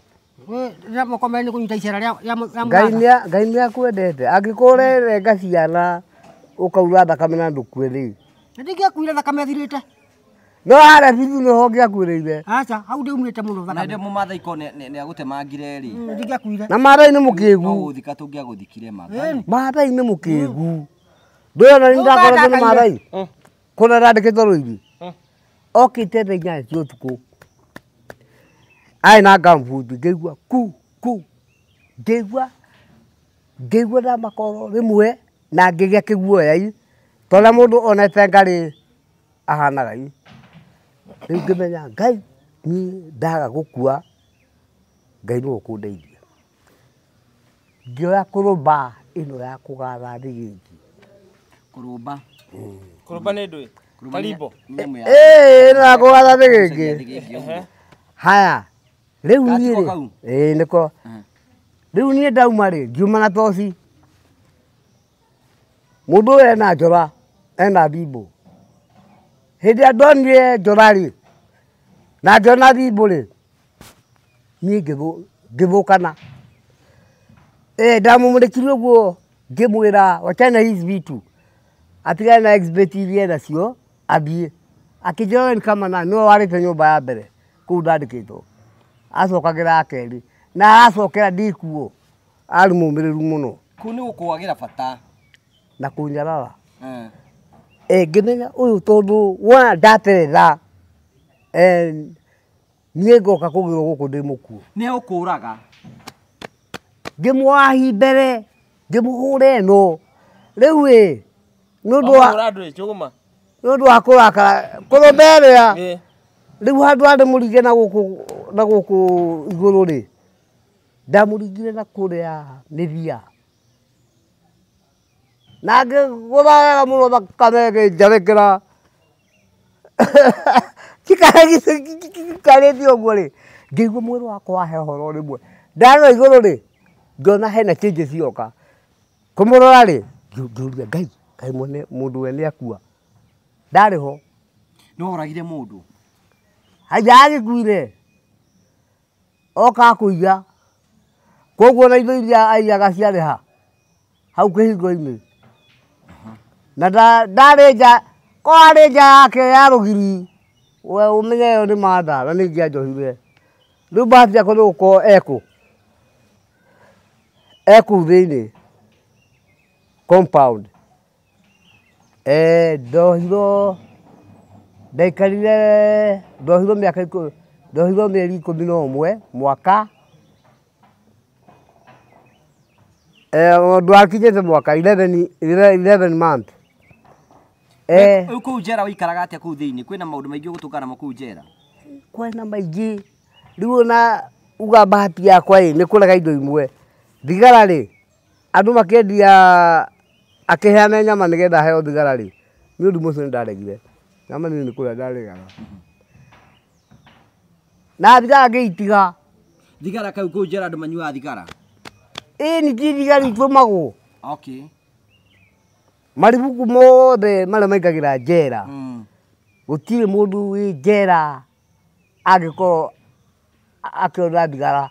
Rĩrĩa moko merĩ nĩ kũnyita icera rĩa Ngai mũthanga. Ngai nĩ akwendete. Angĩkorwo ũrerenga ciana ũkaura thakame na ndũkue rĩ. Ndingĩakuire thakame ĩthirĩte. No harĩa bithi nĩho ũngĩakuĩrĩire. Aca, hau ndiumĩte mũno Na thakame. hĩndĩ mũmathai ko nĩ agũtemangire rĩ. Ndingĩakuire. Na Maathai nĩ No mũkĩgu. gũthika tũngĩagũthikire ma. Ĩni. Maathai nĩ mũkĩgu. Ndũĩ ona nĩ ndakoretwo nĩ Maathai. Kũrĩa ndandĩkĩtwo rũiri. Okĩte thaa 8 cia ũtukũ. Arĩ na ngambuti ngĩigua ku ku. Ngĩigua ndamakoro rĩmwe na ngĩgĩa kĩguoya. Tondũ mũndũ onete ngarĩ ahanaga i. Rĩu ngĩmenya Ngai niĩ ndaga gũkua Ngai nĩwe ũkũndeithia. Ngĩoya kũrũmba ĩno ya kũgatha thĩgĩngĩ. Kũrũmba. Kũrũmba nĩ ndũĩ? Tarimbo. Ĩĩ ĩno ya kũgatha thĩgĩngĩ. Haya, rĩu niĩ rĩ, ĩĩ nĩko. Rĩu niĩ ndauma rĩ, ngiuma na toci. Mũndũ ũyũ ena njora, ena thimbũ. Hĩndĩ ĩrĩa ndonire njora rĩ, na ngĩona thimbũ rĩ, niĩ ngĩthũkana. Ndamũmũrĩkire ũguo ngĩmwĩra wachana hizi vitu. Atigane na exhibit iria enacio, athiĩ. Akĩnjĩra we nĩ kama nani, nĩwe warĩte nyũmba ya mbere kũu ndandĩkĩtwo. Acokagĩra ya kerĩ. Na aracokera ndikuo. Arĩ mũmĩrĩru mũno. Kũu nĩ gũkũagĩra bata. Na kũnyarara. Ngĩmenya ũyũ tondũ wona ndateretha, niĩ ngoka kũgĩrwo gũkũ ndĩ mũkuũ. Nĩ ũkũraga. Ngĩmwahi mbere, ngĩmũhũra ĩno. Rĩu ĩ, nĩ ũndũ wa Wahũra ndũĩ, njũgũma. Nĩ ũndũ wa kũrakara, kũrũmba ĩrĩa. Rĩu handũ harĩa mũringe na gũkũ igũrũ rĩ, ndamũringire na kũrĩa mĩthia. Na ngĩgũtha wega mũno thakame ĩkĩnjarĩkĩra. Cikarĩtie ũguo rĩ, ngĩigua mwĩrĩ wakwa wahe ũhoro rĩmwe. Ndarora igũrũ rĩ, ngĩona hena changes cioka. Kũmũrora rĩ, ngĩũria Ngai, Ngai mwene mũndũ we nĩakua. Ndarĩ ho. Nĩ woragire mũndũ? Haiya agĩkuire. Oka kũiya. Koguo na indo iria aiyaga ciarĩ ha? Hau kĩhingo-inĩ. Na ndarĩ nja, ko arĩ nja yake ya rũgiri, we ũmenye ĩyo nĩ manda na nĩ ingĩanjohire. Rĩu bahati yakwa nĩ gũkorwo ekũ. Ekũu thĩinĩ. Compound. Ndohirwo, ndaikarire, ndohirwo mĩaka ikũmi, ndohirwo mĩeri 11 mwaka. Ndwakinyĩte mwaka 11 month. Rĩu kũu njera ũikaraga atĩa kũu thĩinĩ? Kwĩna maũndũ maingĩ ũgũtũngana namo kũu njera? Kwĩna maingĩ. Rĩu ona uga bahati yakwa ĩ, nĩ kũrega indo imwe. Thigara rĩ, andũ makĩendia akĩheana nyama nĩgetha aheo thigara rĩ, Nĩ ũndũ mũcio nĩ ndaregire. Nama niĩ nĩ kũrĩa ndaregaga. Na thigara ngĩitiga. Thigara kau kũu njera andũ manyuaga thigara. Ĩĩ nĩ ti thigara itũmagwo. Okay. Maribuku mothe marĩa maikagĩra njera. Gũtirĩ mũndũ wĩ njera angĩkorwo akĩona thigara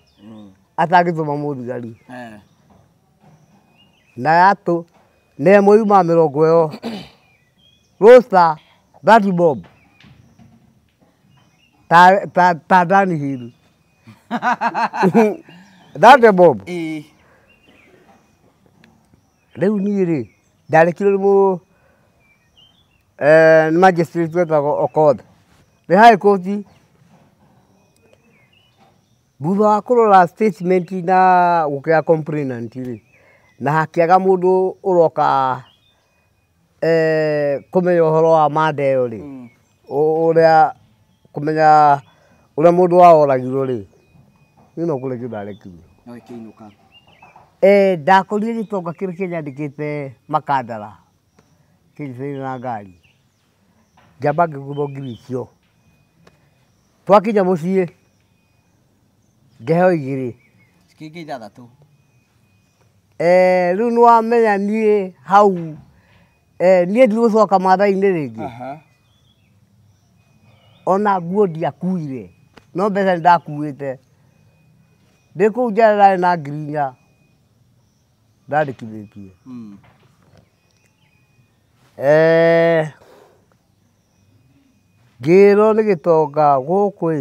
atangĩtũma mũthigari. Na yatũ na ĩmwe yuma mĩrongo ĩyo. Roster 30 bob. Ta Dani Hill. 30 bob. Rĩu niĩ rĩ ndarekirwo nĩ nĩ magistrate wetagwo Okoth. Nĩ high court. Thutha wa kũrora statement na gũkĩaga complainant rĩ, na hakĩaga mũndũ ũroka kũmenya ũhoro wa manda ĩyo rĩ, ũrĩa kũmenya ũrĩa mũndũ wao oragirwo rĩ, niĩ no kũrekio ndarekirwo. Na ũkĩinũka. Ndakorire gĩtonga kĩrĩa kĩnyandĩkĩte Makandara kĩnjĩrĩire na ngari, ngĩamba ngĩguthwo ngiri icio. Twakinya mũciĩ ngĩheo igĩrĩ. Cikĩingĩ ithathatũ. Rĩu nĩwamenya niĩ hau niĩ ndigũcoka Maathai-inĩ rĩngĩ. Ona nguo ndiakuire, no mbeca nĩndakuĩte. Ndĩ kũu njera ndarĩ na ngiri inya ndandĩkithĩtie. Ngĩrwo nĩ gĩtonga gũkũ ĩ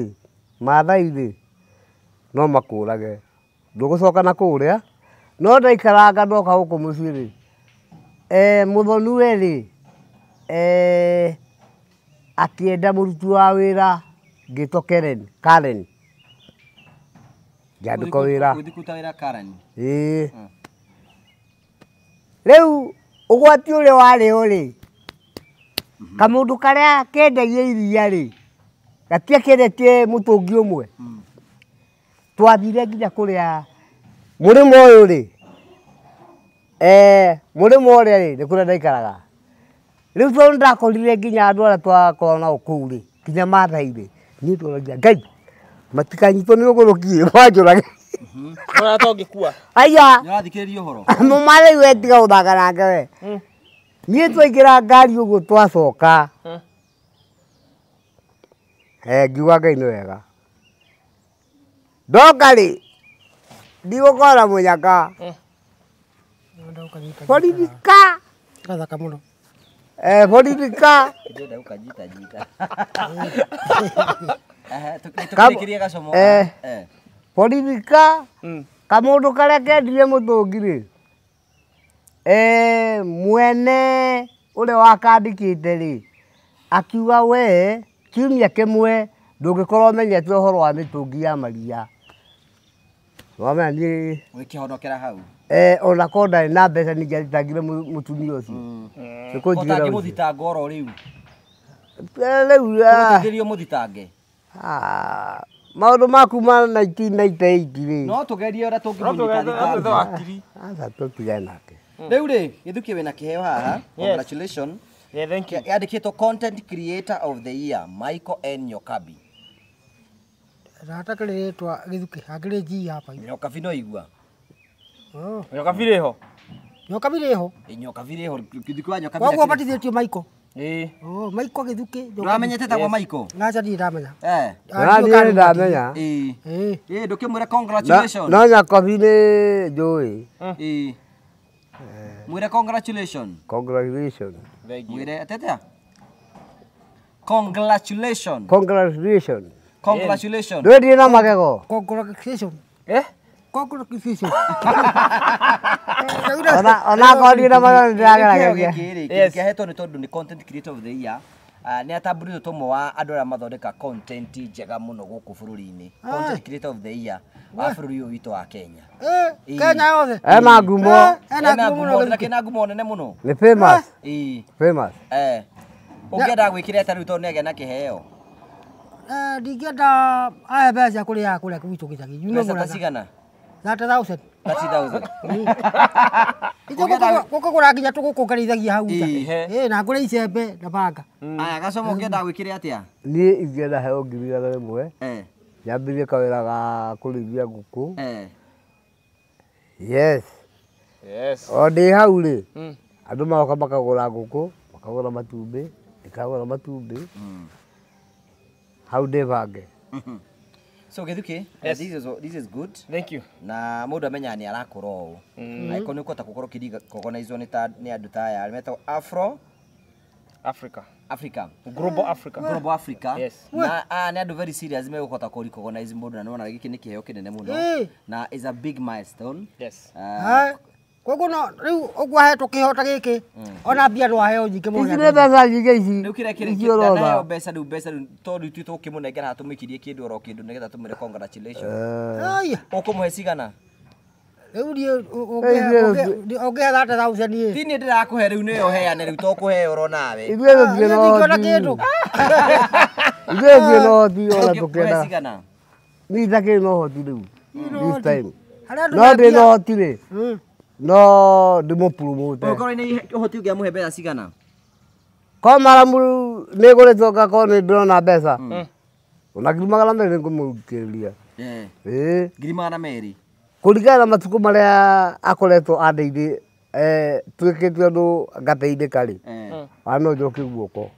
Maathai-rĩ no makũrage, ndũgũcoka na kũrĩa. No ndaikaranga ndoka gũkũ mũciĩ rĩ, mũthoni we rĩ akĩenda mũruti wa wĩra ngĩtwo Karen. Ngĩandĩkwo wĩra. Ũgĩthiĩ kũruta wĩra Karen. Ĩĩ. Rĩu ũgwati ũrĩa warĩ ho rĩ, kamũndũ karĩa kendagia iria rĩ, gatiakendetie mũtũngi ũmwe. Twathire nginya kũrĩa mũrĩmo ũyũ rĩ, mũrĩmo ũrĩa rĩ, nĩ kũrĩa ndaikaraga. Rĩu tondũ nĩndakorire nginya andũ arĩa twakoragwo nao kũu rĩ, nginya Maathai rĩ, niĩ ndoragia Ngai matikanyitwo nĩ ũgũrũki manjũrage. Ũrona ta ũngĩkua. Aya. Nĩ ũrathikĩrĩria ũhoro? Mũmathai we tiga gũthaka nake we. Niĩ twaingĩra ngari ũguo twacoka. Ngiuga Ngai nĩ wega. Ndoka rĩ, ndigũkora mũnyaka. Borithi-ka. Gathaka mũno. Borithi-ka. Ndĩrenda gũkanyita nyita. Tũkĩrĩkĩrie gacomo. Borithi-ka. Kamũndũ karĩa kendirie mũtũngi rĩ, mwene ũrĩa wakandĩkĩte rĩ, akiuga we kiumia kĩmwe ndũngĩkorwo ũmenyete ũhoro wa mĩtũngi ya maria. Wamenya niĩ Ũgĩkĩhonokera hau. Ona korwo ndarĩ na mbeca ningĩathitangire mũtumia ũcio. Nĩ kũnjigĩra ũcio. Ũtangĩmũthitanga oro rĩu. Rĩu Ũgũteithĩrĩrio mũthitange. Maũndũ ma kuma 1998 rĩ. No tũgerie ũrĩa No tũgerie tũngĩmũnyita wakiri. Aca tũtigane nake. Rĩu rĩ, Gĩthukĩ wĩna kĩheo haha. Congratulations. Yeah, thank you. Yandĩkĩtwo Content Creator of the Year Michael N Nyokabi. Rata kĩrĩ rĩtwa Gĩthukĩ, angĩrĩ G hapa. Nyokabi no igua. Nyokabi rĩ ho. Nyokabi rĩ ho. Nyokabi rĩ ho, Gĩthukĩ wa Nyokabi. Koguo batithĩtio Michael. Ĩĩ. Oh, Michael Gĩthukĩ. Ndũramenyete tagwo Michael? Aca ndirĩ ndamenya. Na niĩ ndamenya. Ĩĩ. Ĩĩ. Ndũkĩmwĩre congratulations. No Nyokabi nĩ njũĩ. Ĩĩ. Mwĩre congratulations. Congratulations. Mwĩre atĩatĩa? Congratulations. Congratulations. Congratulations. Ndwendire na magego. Congratulations. Congratulations. Ona akorwo ndirĩ na magego nĩndĩragerageria. Gĩkĩ rĩ, kĩahetwo nĩ tondũ nĩ Content Creator of the Year. Nĩ atambũrĩtwo ta ũmwe wa andũ arĩa mathondeka content njega mũno gũkũ bũrũri-inĩ. Content Creator of the Year wa bũrũri ũyũ witũ wa Kenya. Kenya yothe. Ena ngumo. Ena ngumo mũno. Na kĩna ngumo nene mũno. Nĩ famous. Ĩĩ. Famous. Ũngĩenda gwĩkĩra ta rĩu tondũ nĩagĩa na kĩheo. Ndingĩenda ahe mbeca kũrĩa kũrĩa gwitũ gĩcagi. Mbeca ta cigana? 30,000. 30,000. Gũkũgũra nginya tũgũkũngarithagia hau nja. Ĩĩ na ngũre icembe na banga. Aya Gacomo ũngĩenda gwĩkĩre atĩa? Niĩ ingĩenda heo 100,000. Nyambĩrĩrie kawĩra ga kũrĩithia ngũkũ. Yes. Yes. O ndĩ hau rĩ, andũ magoka makagũra ngũkũ, makagũra matumbĩ, ndikagũra matumbĩ. Hau ndĩbange. So Githuki, Yes. this is good. Thank you. Na mũndũ amenyaga nĩ arakũra ũũ. Angĩkorwo nĩ ũkũhota gũkorwo ũkĩrecognize nĩ ta nĩ andũ ta aya metagwo Afro Africa. Africa. Global Africa. Global Africa. Yes. Na nĩ andũ very serious megũhota kũ recognize mũndũ na nĩwona gĩkĩ nĩ kĩheo kĩnene mũno. Na is a big milestone. Yes. Koguo no rĩu ũguo ahetwo kĩheo ta gĩkĩ ona mbia no aheo nyingĩ mũno. Ici nĩ mbeca nyingĩ ici. Rĩu kĩrĩa kĩrĩ Ici ndaheo ũrona. mbeca rĩu mbeca rĩu tondũ ithuĩ tũkĩmũnengera haha tũmũikĩrie kĩndũ oro kĩndũ nĩgetha tũmwĩre congratulations. Aya. Ũkũmũhe cigana? Rĩu niĩ ũngĩhe 30,000 ĩ. Ti niĩ ndĩrakũhe rĩu nĩwe ũheane rĩu to kũheo oro nawe. Ithuĩ tũtirĩ na Niĩ ndingĩona ũhoti. kĩndũ. Ithuĩ tũtirĩ na ũhoti ona Ũngĩmũhe tũkĩenda. cigana? Niĩ itakĩrĩ na ũhoti rĩu. This time. Harĩa andũ No ndĩ na mbia. ũhoti rĩ. No ndĩmũpromote. Ũngĩkorwo nĩ ũhoti ũngĩamũhe mbeca cigana? Ko maramu nĩ ngũrĩtwo ngakorwo nĩ ndĩrona mbeca. Ona 200,000 nĩngũmũrutĩrĩria. Ĩĩ. 200,000. Kũringana na matukũ marĩa akoretwo andeithĩ tuĩkĩte ũndũ ngateithĩka rĩ. Ona no njoke guoko.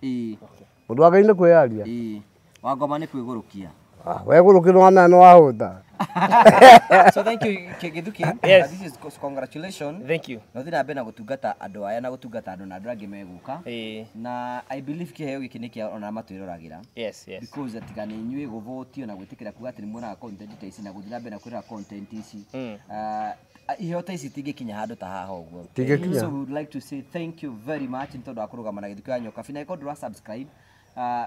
Ũndũ wa Ngai nĩ kwĩyaria. Wa ngoma nĩ kwĩgũrũkia. Wegũrũkĩrwo wamenya nĩ wahũta. So thank you Githuki. Yes. This is congratulations. Thank you. Na ũthiĩ na mbere na gũtungata andũ aya na gũtungata andũ na andũ angĩ megũka. Na I believe kĩheo gĩkĩ nĩ kĩa ona matwĩroragĩra. Yes, yes. Because tiga nĩ inyuĩ gũvotio na gwĩtĩkĩra kuga atĩ nĩ muonaga content ta ici na gũthiĩ na mbere na kwĩrora content ici. Iheo ta ici itingĩkinya handũ ta haha ũguo. Itingĩkinya. So we would like to say thank you very much nĩ tondũ wa kũrũgama na Githuki wa Nyokabi. Na angĩkorwo ndũra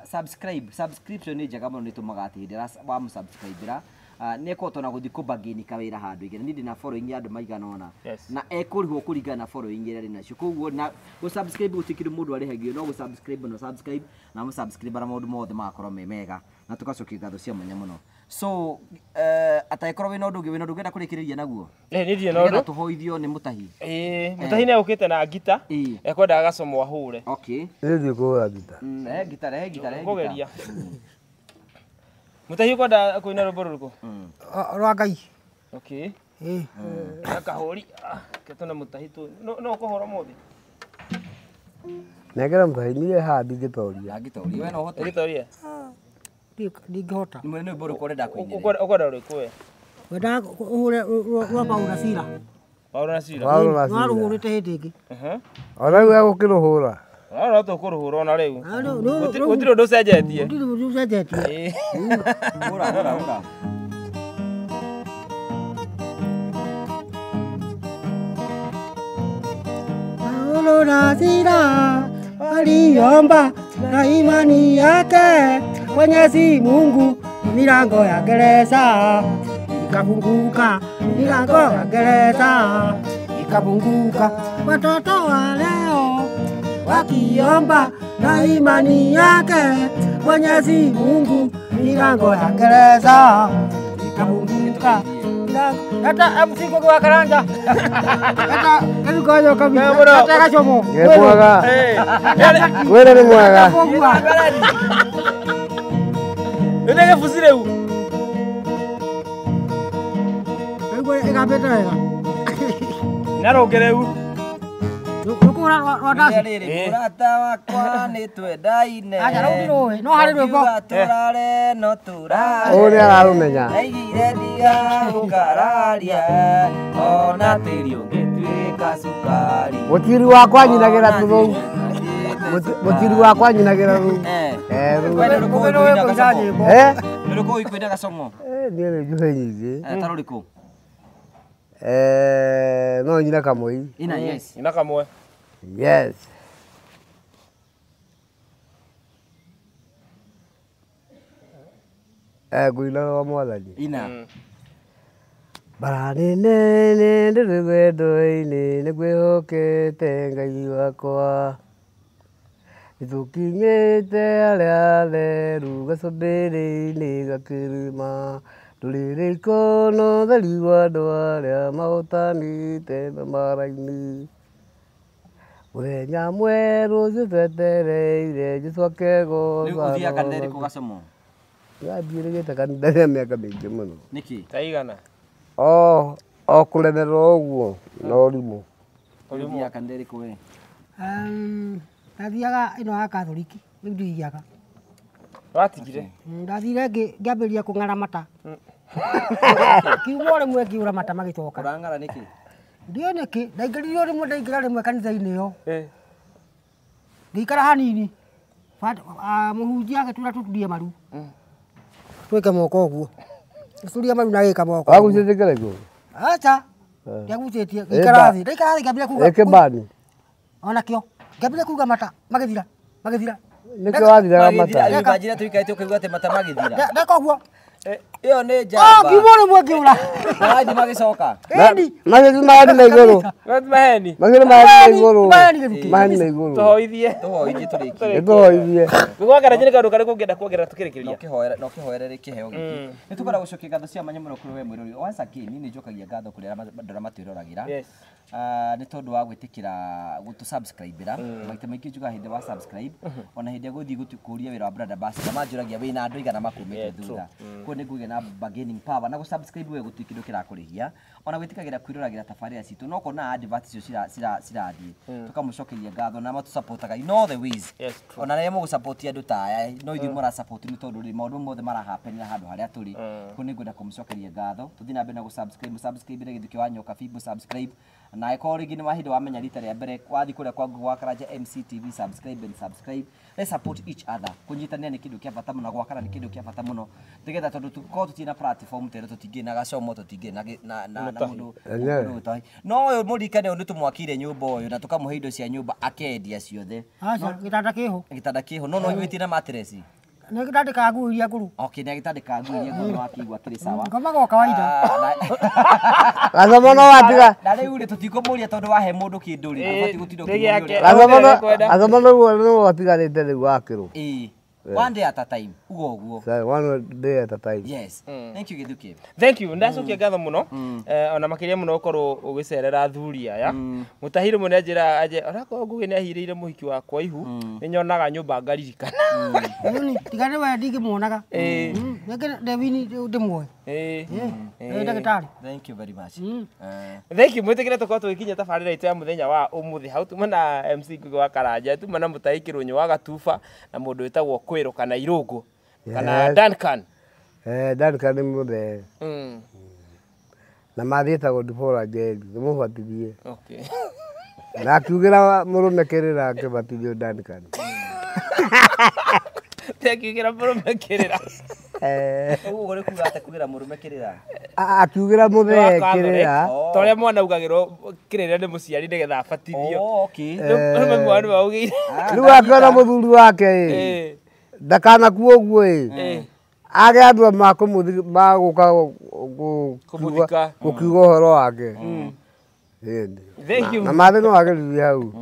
subscribe, subscription nĩ njega mũno nĩ ĩtũmaga atĩ hĩndĩ ĩrĩa wamũsubscribĩra nĩ ekũhota ona gũthiĩ kũbagĩni kawĩra handũ igĩrĩ. Niĩ ndĩna following ya andũ maigana ũna. Yes. Na ekũrĩhwo kũringana na following ĩrĩa arĩ nacio. Koguo na gũ-subscribe gũtirĩ kĩndũ mũndũ arĩhagio no gũ-subscribe no subscribe na mũsubscribe na maũndũ mothe magakorwo me mega na tũgacokia ngatho cia mwanya mũno. So atangĩkorwo wĩna ũndũ ũngĩ wĩna ũndũ ũngĩenda kũrĩkĩrĩria naguo? Niĩ ndirĩ na Nĩgetha ũndũ. tũhoithio nĩ Mũtahi. Mũtahi nĩ egũkĩte na ngita. Ekwendaga Gacomo ahũre. Okay. Niĩ ndiũĩ kũhũra ngita. Rehe ngita, rehe ngita, rehe ngita. Ngũgeria. Mũtahi ũkwenda kũina rwĩmbo rũrĩkũ? Rwa Ngai. Okay. Ĩĩ. Na kahũri. Ke tũne Mũtahi tũ. No ũkũhũra ũmũthĩ? Nengera Mũtahi niĩ haha ndingĩtoria. Ndangĩtoria. We no ũhote. Ũngĩtoria? Ndingĩhota. Nĩ mwene rwĩmbo rũrĩkũ ũrenda kũinĩra? Ũkwenda rũrĩkũ we? Wendaga ũhũre rwa Paulo na Sila. Paulo na Sila. Paulo na Sila. Nĩwarũhũrĩte hĩndĩ ĩngĩ. Ona rĩu egũkĩrũhũra. No tũkũrũhũra ona rĩu. Gũtirĩ ũndũ ũcenjetie. Gũtirĩ ũndũ ũcenjetie. Hũra, hũra, hũra. Paulo na Sila waliomba na imani yake Mwenyezi Mungu, milango ya gereza ikafunguka, milango ya gereza ikafunguka. Watoto wa leo wakiomba na imani yake Mwenyezi Mungu, milango ya gereza ikafunguka. Hata MC Ngugi wa Karanja. Hata Githuki Nyokabi. Hata Gacomo. Nĩ mwega. Wĩra nĩ mwega. Nĩ gĩbuci rĩu. Rĩu ĩgambĩte wega. Na rũngĩ rĩu. Rũkũhũra rwa ndaci. Rĩrĩ mũrata wakwa nĩ twendaine. Aca rũu ndirũĩ, no harĩ rwĩmbo. Tũkiuga tũrare no tũrare. Ũyũ nĩ ararũmenya. Ndaigire ndigagũkararia ona tĩri ũngĩtuĩka cukari. Mũtiri wakwa nyinagĩra tũrũu. Mũtiri wakwa nyinagĩra rũu. Rũu. Wee nĩ ũrĩkũ ũĩ kũina gacongo? Nĩ ũrĩkũ ũĩ kũina gacongo? Niĩ nĩ njũĩ nyingĩ. Ta rũrĩkũ? No nyine kamwe. Ina yes. Ina kamwe. Yes. Ngũina rwa Mwathani. Ina. Bara nene ndĩ rwendo-inĩ nĩngwĩhokete Ngai wakwa. Nĩtũkinyĩte harĩa hatheru gacũmbĩrĩ-inĩ ga kĩrĩma. Ndũrĩrĩ no theri wa andũ arĩa mahotanĩte na mara-inĩ. Mũthenya mwerũ ũcio twetereire Jesũ Rĩu akegooca. ũthiaga kanitha ĩrĩkũ Gacomo? Ndathiĩrĩgĩte kanitha rĩa mĩaka mĩingĩ mũno. Nĩkĩ? Taigana. O o kũremererwo ũguo na ũrimũ. Ũthiaga kanitha ĩrĩkũ we? Ndathiaga ĩno ya Katholiki, rĩu ndithiaga. Watigire. Ndathire ngĩambĩrĩria kũng'ara mata. Kiumia rĩmwe ngĩũra mata magĩcoka. Ũrang'ara nĩkĩ? Ndiũĩ nĩkĩ, ndaingĩririo rĩmwe ndaingĩra rĩmwe kanitha-inĩ ĩyo. Eh. Ngĩikara hanini. Mũhunjia agĩtwĩra tũturie maru. Twĩke moko ũguo. Tũturie maru na gĩka moko. Wagucĩtie kĩrĩkũ? Aca. Ndiagucĩtie. Ngĩikara thĩ. Ndaikara thĩ ngĩambĩrĩria kuga. Ĩkĩmbani. Onakĩo. Ngĩambĩrĩria kuga mata magĩthira. Magĩthira. Nĩkĩo wathiraga mata. Rĩu manjĩra tũikarĩte ũkaigua atĩ mata magĩthira. Ndeka ũguo. Ĩyo nĩ Oh, njamba. kiumia rĩmwe ngĩũra. Marathiĩ magĩcoka. Ĩni. Macio maheni na igũrũ. Maheni. Macio maheni na igũrũ. Maheni gĩthukĩ. Maheni na igũrũ. Tũhoithie. Tũhoithie tũrĩkie. Nĩtũhoithie. Gwaka na njĩra kaũndũ karĩkũ ũngĩenda kuongerera tũkĩrĩkĩria? No kĩhoere kĩheo gĩkĩ. Nĩ tũkwenda gũcokia ngatho cia mwanya mũno kũrĩ we mwĩrori. Once again, niĩ nĩ njokagia ngatho kũrĩ arĩa andũ arĩa matwĩroragĩra. Yes. Nĩ tondũ wa gwĩtĩkĩra gũtũ subscribe-ĩra. Maita maingĩ njugaga hĩndĩ wa subscribe, ona hĩndĩ ĩrĩa gũthiĩ kũria wĩra wa brand ambassador, manjũragia wĩna andũ aigana makumĩte thutha. Koguo nĩ ngũgĩa na bargaining power na gũ subscribe we gũtirĩ kĩndũ kĩrakũrĩhia. Ona gwĩtĩkagĩra kwĩroragĩra tabarĩra citũ no kona advert icio cirathiĩ. Tũkamũcokeria ngatho na matũsupportaga in all the ways. Yes, true. Ona rĩrĩa mũgũsupport andũ ta aya no ithuĩ mũrasupport nĩ tondũ rĩ maũndũ mothe marahapenera handũ harĩa tũrĩ. Koguo nĩ ngwenda kũmũcokeria ngatho. Tũthiĩ na mbere na gũ-subscribe, subscribe rĩ Gĩthukĩ wa Nyoka Bimbo subscribe. Na angĩkorwo rĩngĩ nĩ wahĩndĩ wamenya rita rĩa mbere wathiĩ kũrĩa kwa Google wa Karanja MCTV subscribe and subscribe. Let's support each other. Kũnyitanĩra nĩ kĩndũ kĩa bata mũno, gwakana nĩ kĩndũ kĩa bata mũno. Nĩgetha tondũ tũkorwo tũtirĩ na platform ta ĩno tũtingĩrĩ na Gacomo, tũtingĩrĩ na na mũndũ Enyewe. mũndũ ũtahi. No ũyũ mũririkane ũyũ nĩ tũmwakĩire nyũmba ũyũ na tũkamũhe indo cia nyũmba akendia ciothe. Aca, gĩtanda kĩho. Gĩtanda kĩho no no iguĩtie na mattress. Nĩ gĩtandĩkaga nguo iria ngũrũ. Okay, nĩ agĩtandĩka nguo iria ngũrũ wakĩigua kĩrĩ sawa. Ngomaga o kawaida. Gacomo no watiga. Na rĩu rĩ tũtikũmũria tondũ wahe mũndũ kĩndũ rĩ, ndũbatiĩ gũtinda nĩ ũkĩmũria gĩake. ũrĩa. Gacomo no watigarĩte rĩu wakĩrwo. Ĩĩ. One day at a time. Uga ũguo. Sorry, one day at a time. Yes. Thank you Gĩthukĩ. Thank you. Ndacokia ngatho mũno. Ona makĩria mũno gũkorwo ũgĩcerera athuri aya. Mũtahiri mũno anjĩra aje onakorwo Ngũgĩ nĩ ahirĩire mũhiki wakwa ihu, nĩ nyonaga nyũmba ngaririkana. Ĩni, tiga nĩ we ndingĩmuonaga. Rĩngĩ Devini ndĩmuoe. Ĩĩ. Ĩ ndagĩtarĩ. Thank you very much. Thank you mwĩtĩkĩre tũkorwo tũgĩkinyia tabarĩra itũ ya mũthenya wa ũmũthĩ hau tuma na MC Ngũgĩ wa Karanja, tuma na Mũtahi Kĩrũnyũ wa Gatuba na mũndũ wĩtagwo Kwĩrũ kana Irũngũ kana Yes. Duncan. Duncan nĩ mũthee. Na mathiĩtagwo Dibora Njeri, nĩ mũbatithie. Okay. Na akiugĩra mũrũme kĩrĩra akĩbatithio Duncan. Akiugĩra mũrũme kĩrĩra. Ũguo nĩ kuga atĩ kugĩra mũrũme kĩrĩra. Akiugĩra mũthee kĩrĩra. Ta ũrĩa mwana augagĩrwo kĩrĩra nĩ mũciari nĩgetha abatithio. Oh, okay. Rĩu mwana nĩwe augĩire. Rĩu akĩona mũthuri wake ĩ, ndakanakuo ũguo ĩ, age andũ magũka Kũmũthika. gũkiuga ũhoro wake. Ĩni. Thank you. Na mathĩ no ageririe hau.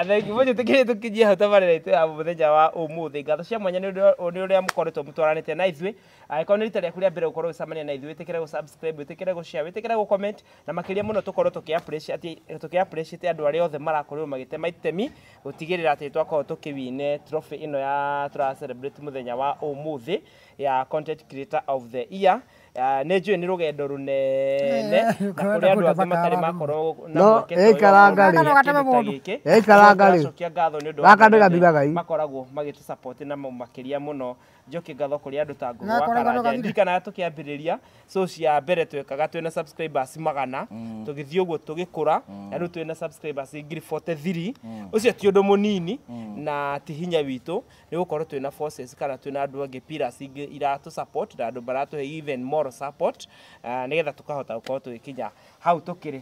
Thank you. Mũnjĩtĩkĩrie tũkinyie hau tabarĩra itũ ya mũthenya wa ũmũthĩ. Ngatho cia mwanya nĩ ũrĩa mũkoretwo mũtwaranĩte na ithuĩ. Angĩkorwo nĩ rita rĩaku rĩa mbere gũkorwo ũgĩcemania na ithuĩ, ĩtĩkĩre gũ subscribe, ĩtĩkĩre gũ share, ĩtĩkĩre gũ comment, na makĩria mũno tũkorwo tũkĩ appreciate andũ arĩa othe marakorirwo magĩtema itemi gũtigĩrĩra atĩ twakorwo tũkĩwine trophy ĩno ya tũra celebrate mũthenya wa ũmũthĩ ya content creator of the year. Nĩ njũĩ nĩ rũgendo rũnene na kũrĩ andũ angĩ matarĩ makorwo na No, mweke ta ũyũ wa ĩikaranga rĩ. kũrĩa kĩndũ ta gĩkĩ. Ĩikaranga rĩ. Tũracokia ngatho nĩ ũndũ wa Gaka nĩ andũ arĩa gathiraga i. makoragwo magĩtũ support na makĩria mũno njokie ngatho kũrĩ andũ ta Ngũgĩ wa Gakora gano Karanja. gathire. Ndirikanaga tũkĩambĩrĩria so cia mbere twekaga twĩna subscribers 100 tũgĩthiĩ ũguo tũgĩkũra na rĩu twĩna subscribers 43,000. Ũcio ti ũndũ mũnini na ti hinya witũ nĩ gũkorwo twĩna forces kana twĩna andũ angĩ pillars ingĩ iratũ support na andũ maratũhe even more support nĩgetha tũkahota gũkorwo tũgĩkinya hau tũkĩrĩ.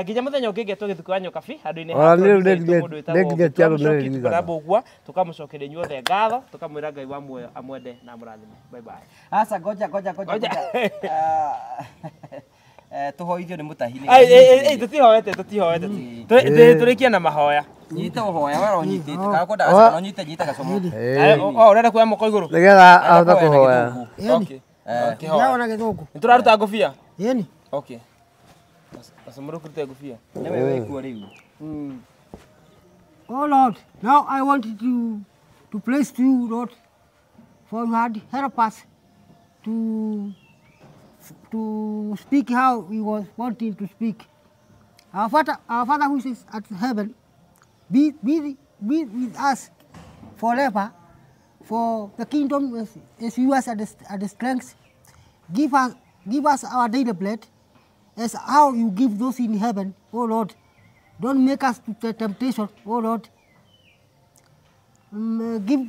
Nginya mũthenya ũngĩ ngetwo Gĩthukĩ wa Nyokabi handũ-inĩ Ona niĩ rĩu producer witũ mũndũ wĩtagwo nĩnginyĩtie arũmĩrĩri Mũcoki, igana. Mbũgua, tũkamũcokeria inyuothe ngatho tũkamwĩra Ngai wa muoyo amwende na amũrathime. Bye bye. Asa ngoja ngoja ngoja Ngoja. ngoja. Tũhoithio nĩ mũtahi nĩ Ai ai tũtihoete tũtihoete. Tũrĩkie na mahoya. Nyita ũhoya we ũronyitĩte kana kwenda gacomo nyite nyita gacomo. Oh, ũrenda kuoya moko igũrũ? Nĩgetha ahote kũhoya. Okay. Yao na gĩthũngũ. Nĩ tũraruta ngũbia? Ĩni. Okay. Acomũrũ kũrute ngũbia. Nĩwe wĩkuo rĩu. Oh Lord, now I want to place to you, Lord, for you had helped us to speak how we was wanting to speak. Our Father who is at heaven, be with us forever, for the kingdom is yours and the strength. Give us our daily bread, as how you give those in heaven, O Lord. Don't make us to the temptation, O Lord.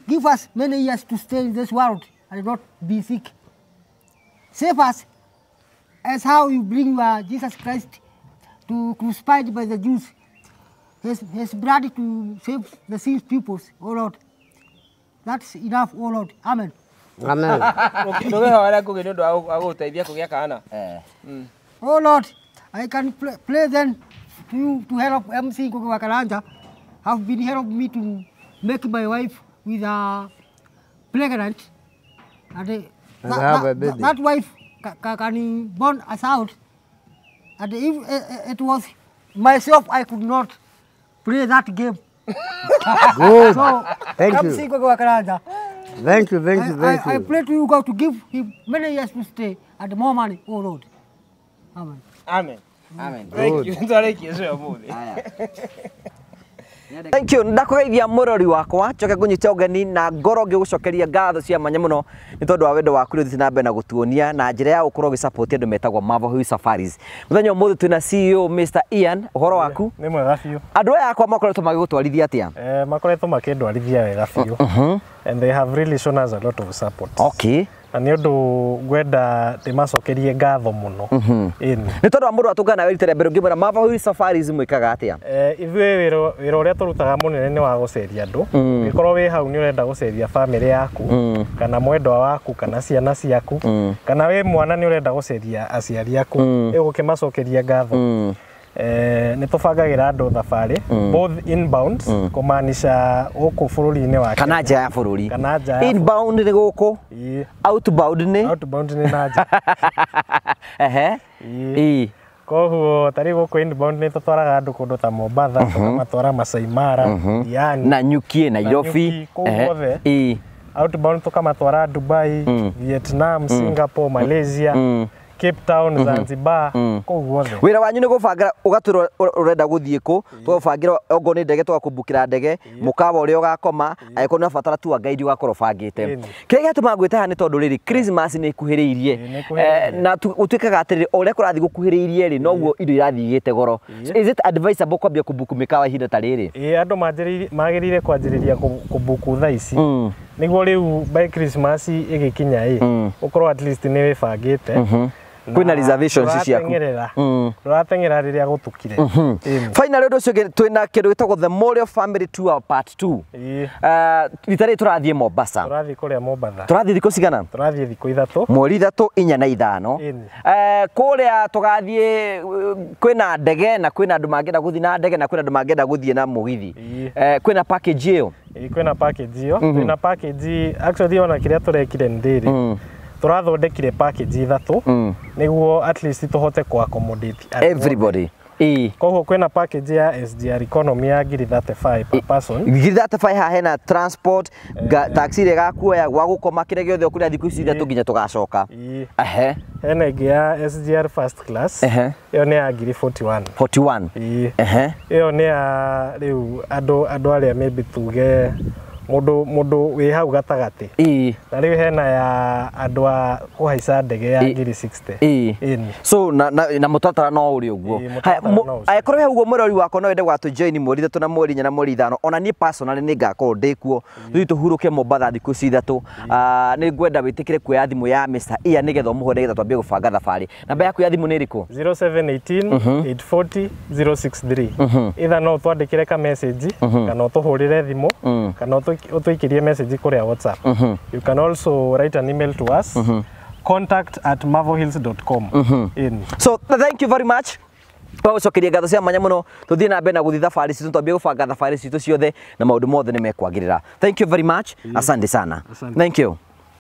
Give us many years to stay in this world and not be sick. Save us as how you bring Jesus Christ to crucified by the Jews, his blood to save the sins peoples, O Lord. That's enough, O Lord. Amen. Amen. Oh Lord, I can play then to you to help MC Ngugi wa Karanja. Have been helping me to make my wife with a pregnant, and that wife can born us out. And if it was myself, I could not play that game. Good. So, thank MC you. Ngugi wa Karanja. Thank you, thank you, thank you. I pray to you, God, to give him many years to stay and more money, oh Lord. Amen. Amen. Amen. Thank you. Thank you. Thank you. Ndakugeithia mũrori wakwa njoke ngũnyite ũgeni na ngoro ngĩgũcokeria ngatho cia mwanya mũno nĩ tondũ wa wendo waku rĩu ũthiĩte na mbere na gũtuonia na njĩra ya gũkorwo ũgĩsupport andũ metagwo Marvel Hill Safaris. Mũthenya ũmũthĩ twĩna CEO Mr. Ian, ũhoro waku? Nĩ mwega biũ. Andũ aya akwa makoretwo magĩgũtwarithia atĩa? Makoretwo makĩndwarithia wega biũ. And they have really shown us a lot of support. Okay. Na nĩ ũndũ ngwenda ndĩmacokerie ngatho mũno. Ĩni. Nĩ tondũ wa mũndũ atũngana nawe rita rĩa mbere ũngĩmwĩra Marvel Hill Safaris mwĩkaga atĩa? Ithuĩ wĩra ũrĩa tũrutaga mũnene nĩ wa gũceria andũ. Ũngĩkorwo wĩ hau nĩ ũrenda gũceria bamĩrĩ yaku, kana mwendwa waku, kana ciana ciaku, kana wĩ mwana nĩ ũrenda gũceria aciari aku, ĩgũkĩmacokeria ngatho. Nĩ tũbangagĩra andũ thabarĩ both inbound kũmaanisha gũkũ bũrũri-inĩ wa kana nja ya bũrũri. Kana nja ya inbound nĩ gũkũ, outbound nĩ outbound nĩ na nja. Ehe. Ĩĩ. Koguo ta rĩu gũkũ inbound nĩ tũtwaraga andũ kũndũ ta Mombatha, tũkamatwara Masai Mara, Diani, Nanyuki, Nairobi, kũu guothe. Ĩĩ. Outbound tũkamatwara Dubai, Vietnam, Singapore, Malaysia, Cape Town, Zanzibar, kũu guothe. Wĩra wanyu nĩ gũbanga ũgatwĩra ũrenda gũthiĩ kũ, tũgũbangĩra ongorwo nĩ ndege tũgakũmbukĩra ndege, mũkawa ũrĩa ũgakoma, angĩkorwo nĩ ũrabatara tour guide ũgakorwo ũbangĩte. Kĩrĩa gĩatũmaga ngwĩte haha nĩ tondũ rĩrĩ Christmas nĩ ĩkuhĩrĩirie, na gũtuĩkaga atĩrĩrĩ o ũrĩa kũrathiĩ gũkuhĩrĩirie rĩ noguo indo irathiĩ igĩte goro. Is it advisable kwambia kũmbuku mĩkawa ihinda ta rĩrĩ? Ĩĩ, andũ magĩrĩire kwanjĩrĩria kũmbuku thaa ici nĩguo rĩu by Christmas ĩgĩkinya ĩ ũkorwo at least nĩ wĩbangĩte. Kwĩna reservations ciaku. Ndũrateng'era rĩrĩa gũtukire. Finally ũndũ ũcio ũngĩ twĩna kĩndũ gĩtagwo The Morio Family Tour Part 2. Rita rĩrĩ tũrathiĩ Mombasa. Tũrathiĩ kũrĩa Mombatha. Tũrathiĩ thikũ cigana? Tũrathiĩ thikũ 3. Mweri 3, 4 na 5. Kũrĩa tũgathiĩ kwĩna ndege na kwĩna andũ mangĩenda gũthiĩ na ndege na kwĩna andũ mangĩenda gũthiĩ na mũgithi. Kwĩna package ĩyo? Kwĩna package ĩyo. Kwĩna package actually ona kĩrĩa tũrekire nĩ rĩrĩ. Tũrathondekire package 3 nĩguo at least tũhote ku accommodate everybody. Koguo kwĩna package ya SGR economy ya ngiri 35 per person. Ngiri 35 haha hena transport, taxi ĩrĩa ĩgakuoya gwa gũkoma kĩrĩa gĩothe ũkũrĩa thikũ ici 3 nginya tũgacoka. Ehe. Hena ĩngĩ ya SGR first class. Ĩyo nĩ ya ngiri 41. 41. Ehe. Ĩyo nĩ ya rĩu andũ arĩa maybe tuge mundu wi hau gatagati. Na riu hena ya andu a kuhaica ndege ya ngiri 60. So na mutatara no uri uguo. Akorwo he uguo mwirori wakwa no wende gwatũ join mweri 3 na mweri 4 na mweri 5, ona niĩ personally nĩ ngakorwo ndĩ kuo. Tũthiĩ tũhurũke Mombatha thikũ ici 3. Nĩ ngwenda wĩtĩkĩre kuoya thimũ ya Mr. Ian nĩgetha ũmũhũre nĩgetha twambie gũbanga thabarĩ. Namba yaku ya thimũ nĩ ĩrĩkũ? 0718 840 063. Either no ũtwandĩkĩre ka message kana ũtũhũrĩre thimũ kana ũtũikĩrie message kũrĩa WhatsApp. You can also write an email to us. contact@marvelhills.com. So thank you very much. Twagũcokeria ngatho cia mwanya mũno, tũthiĩ na mbere na gũthiĩ thabarĩ citũ, twambie gũbanga thabarĩ citũ ciothe na maũndũ mothe nĩ mekwagĩrĩra. Thank you very much. Asante sana. Thank you.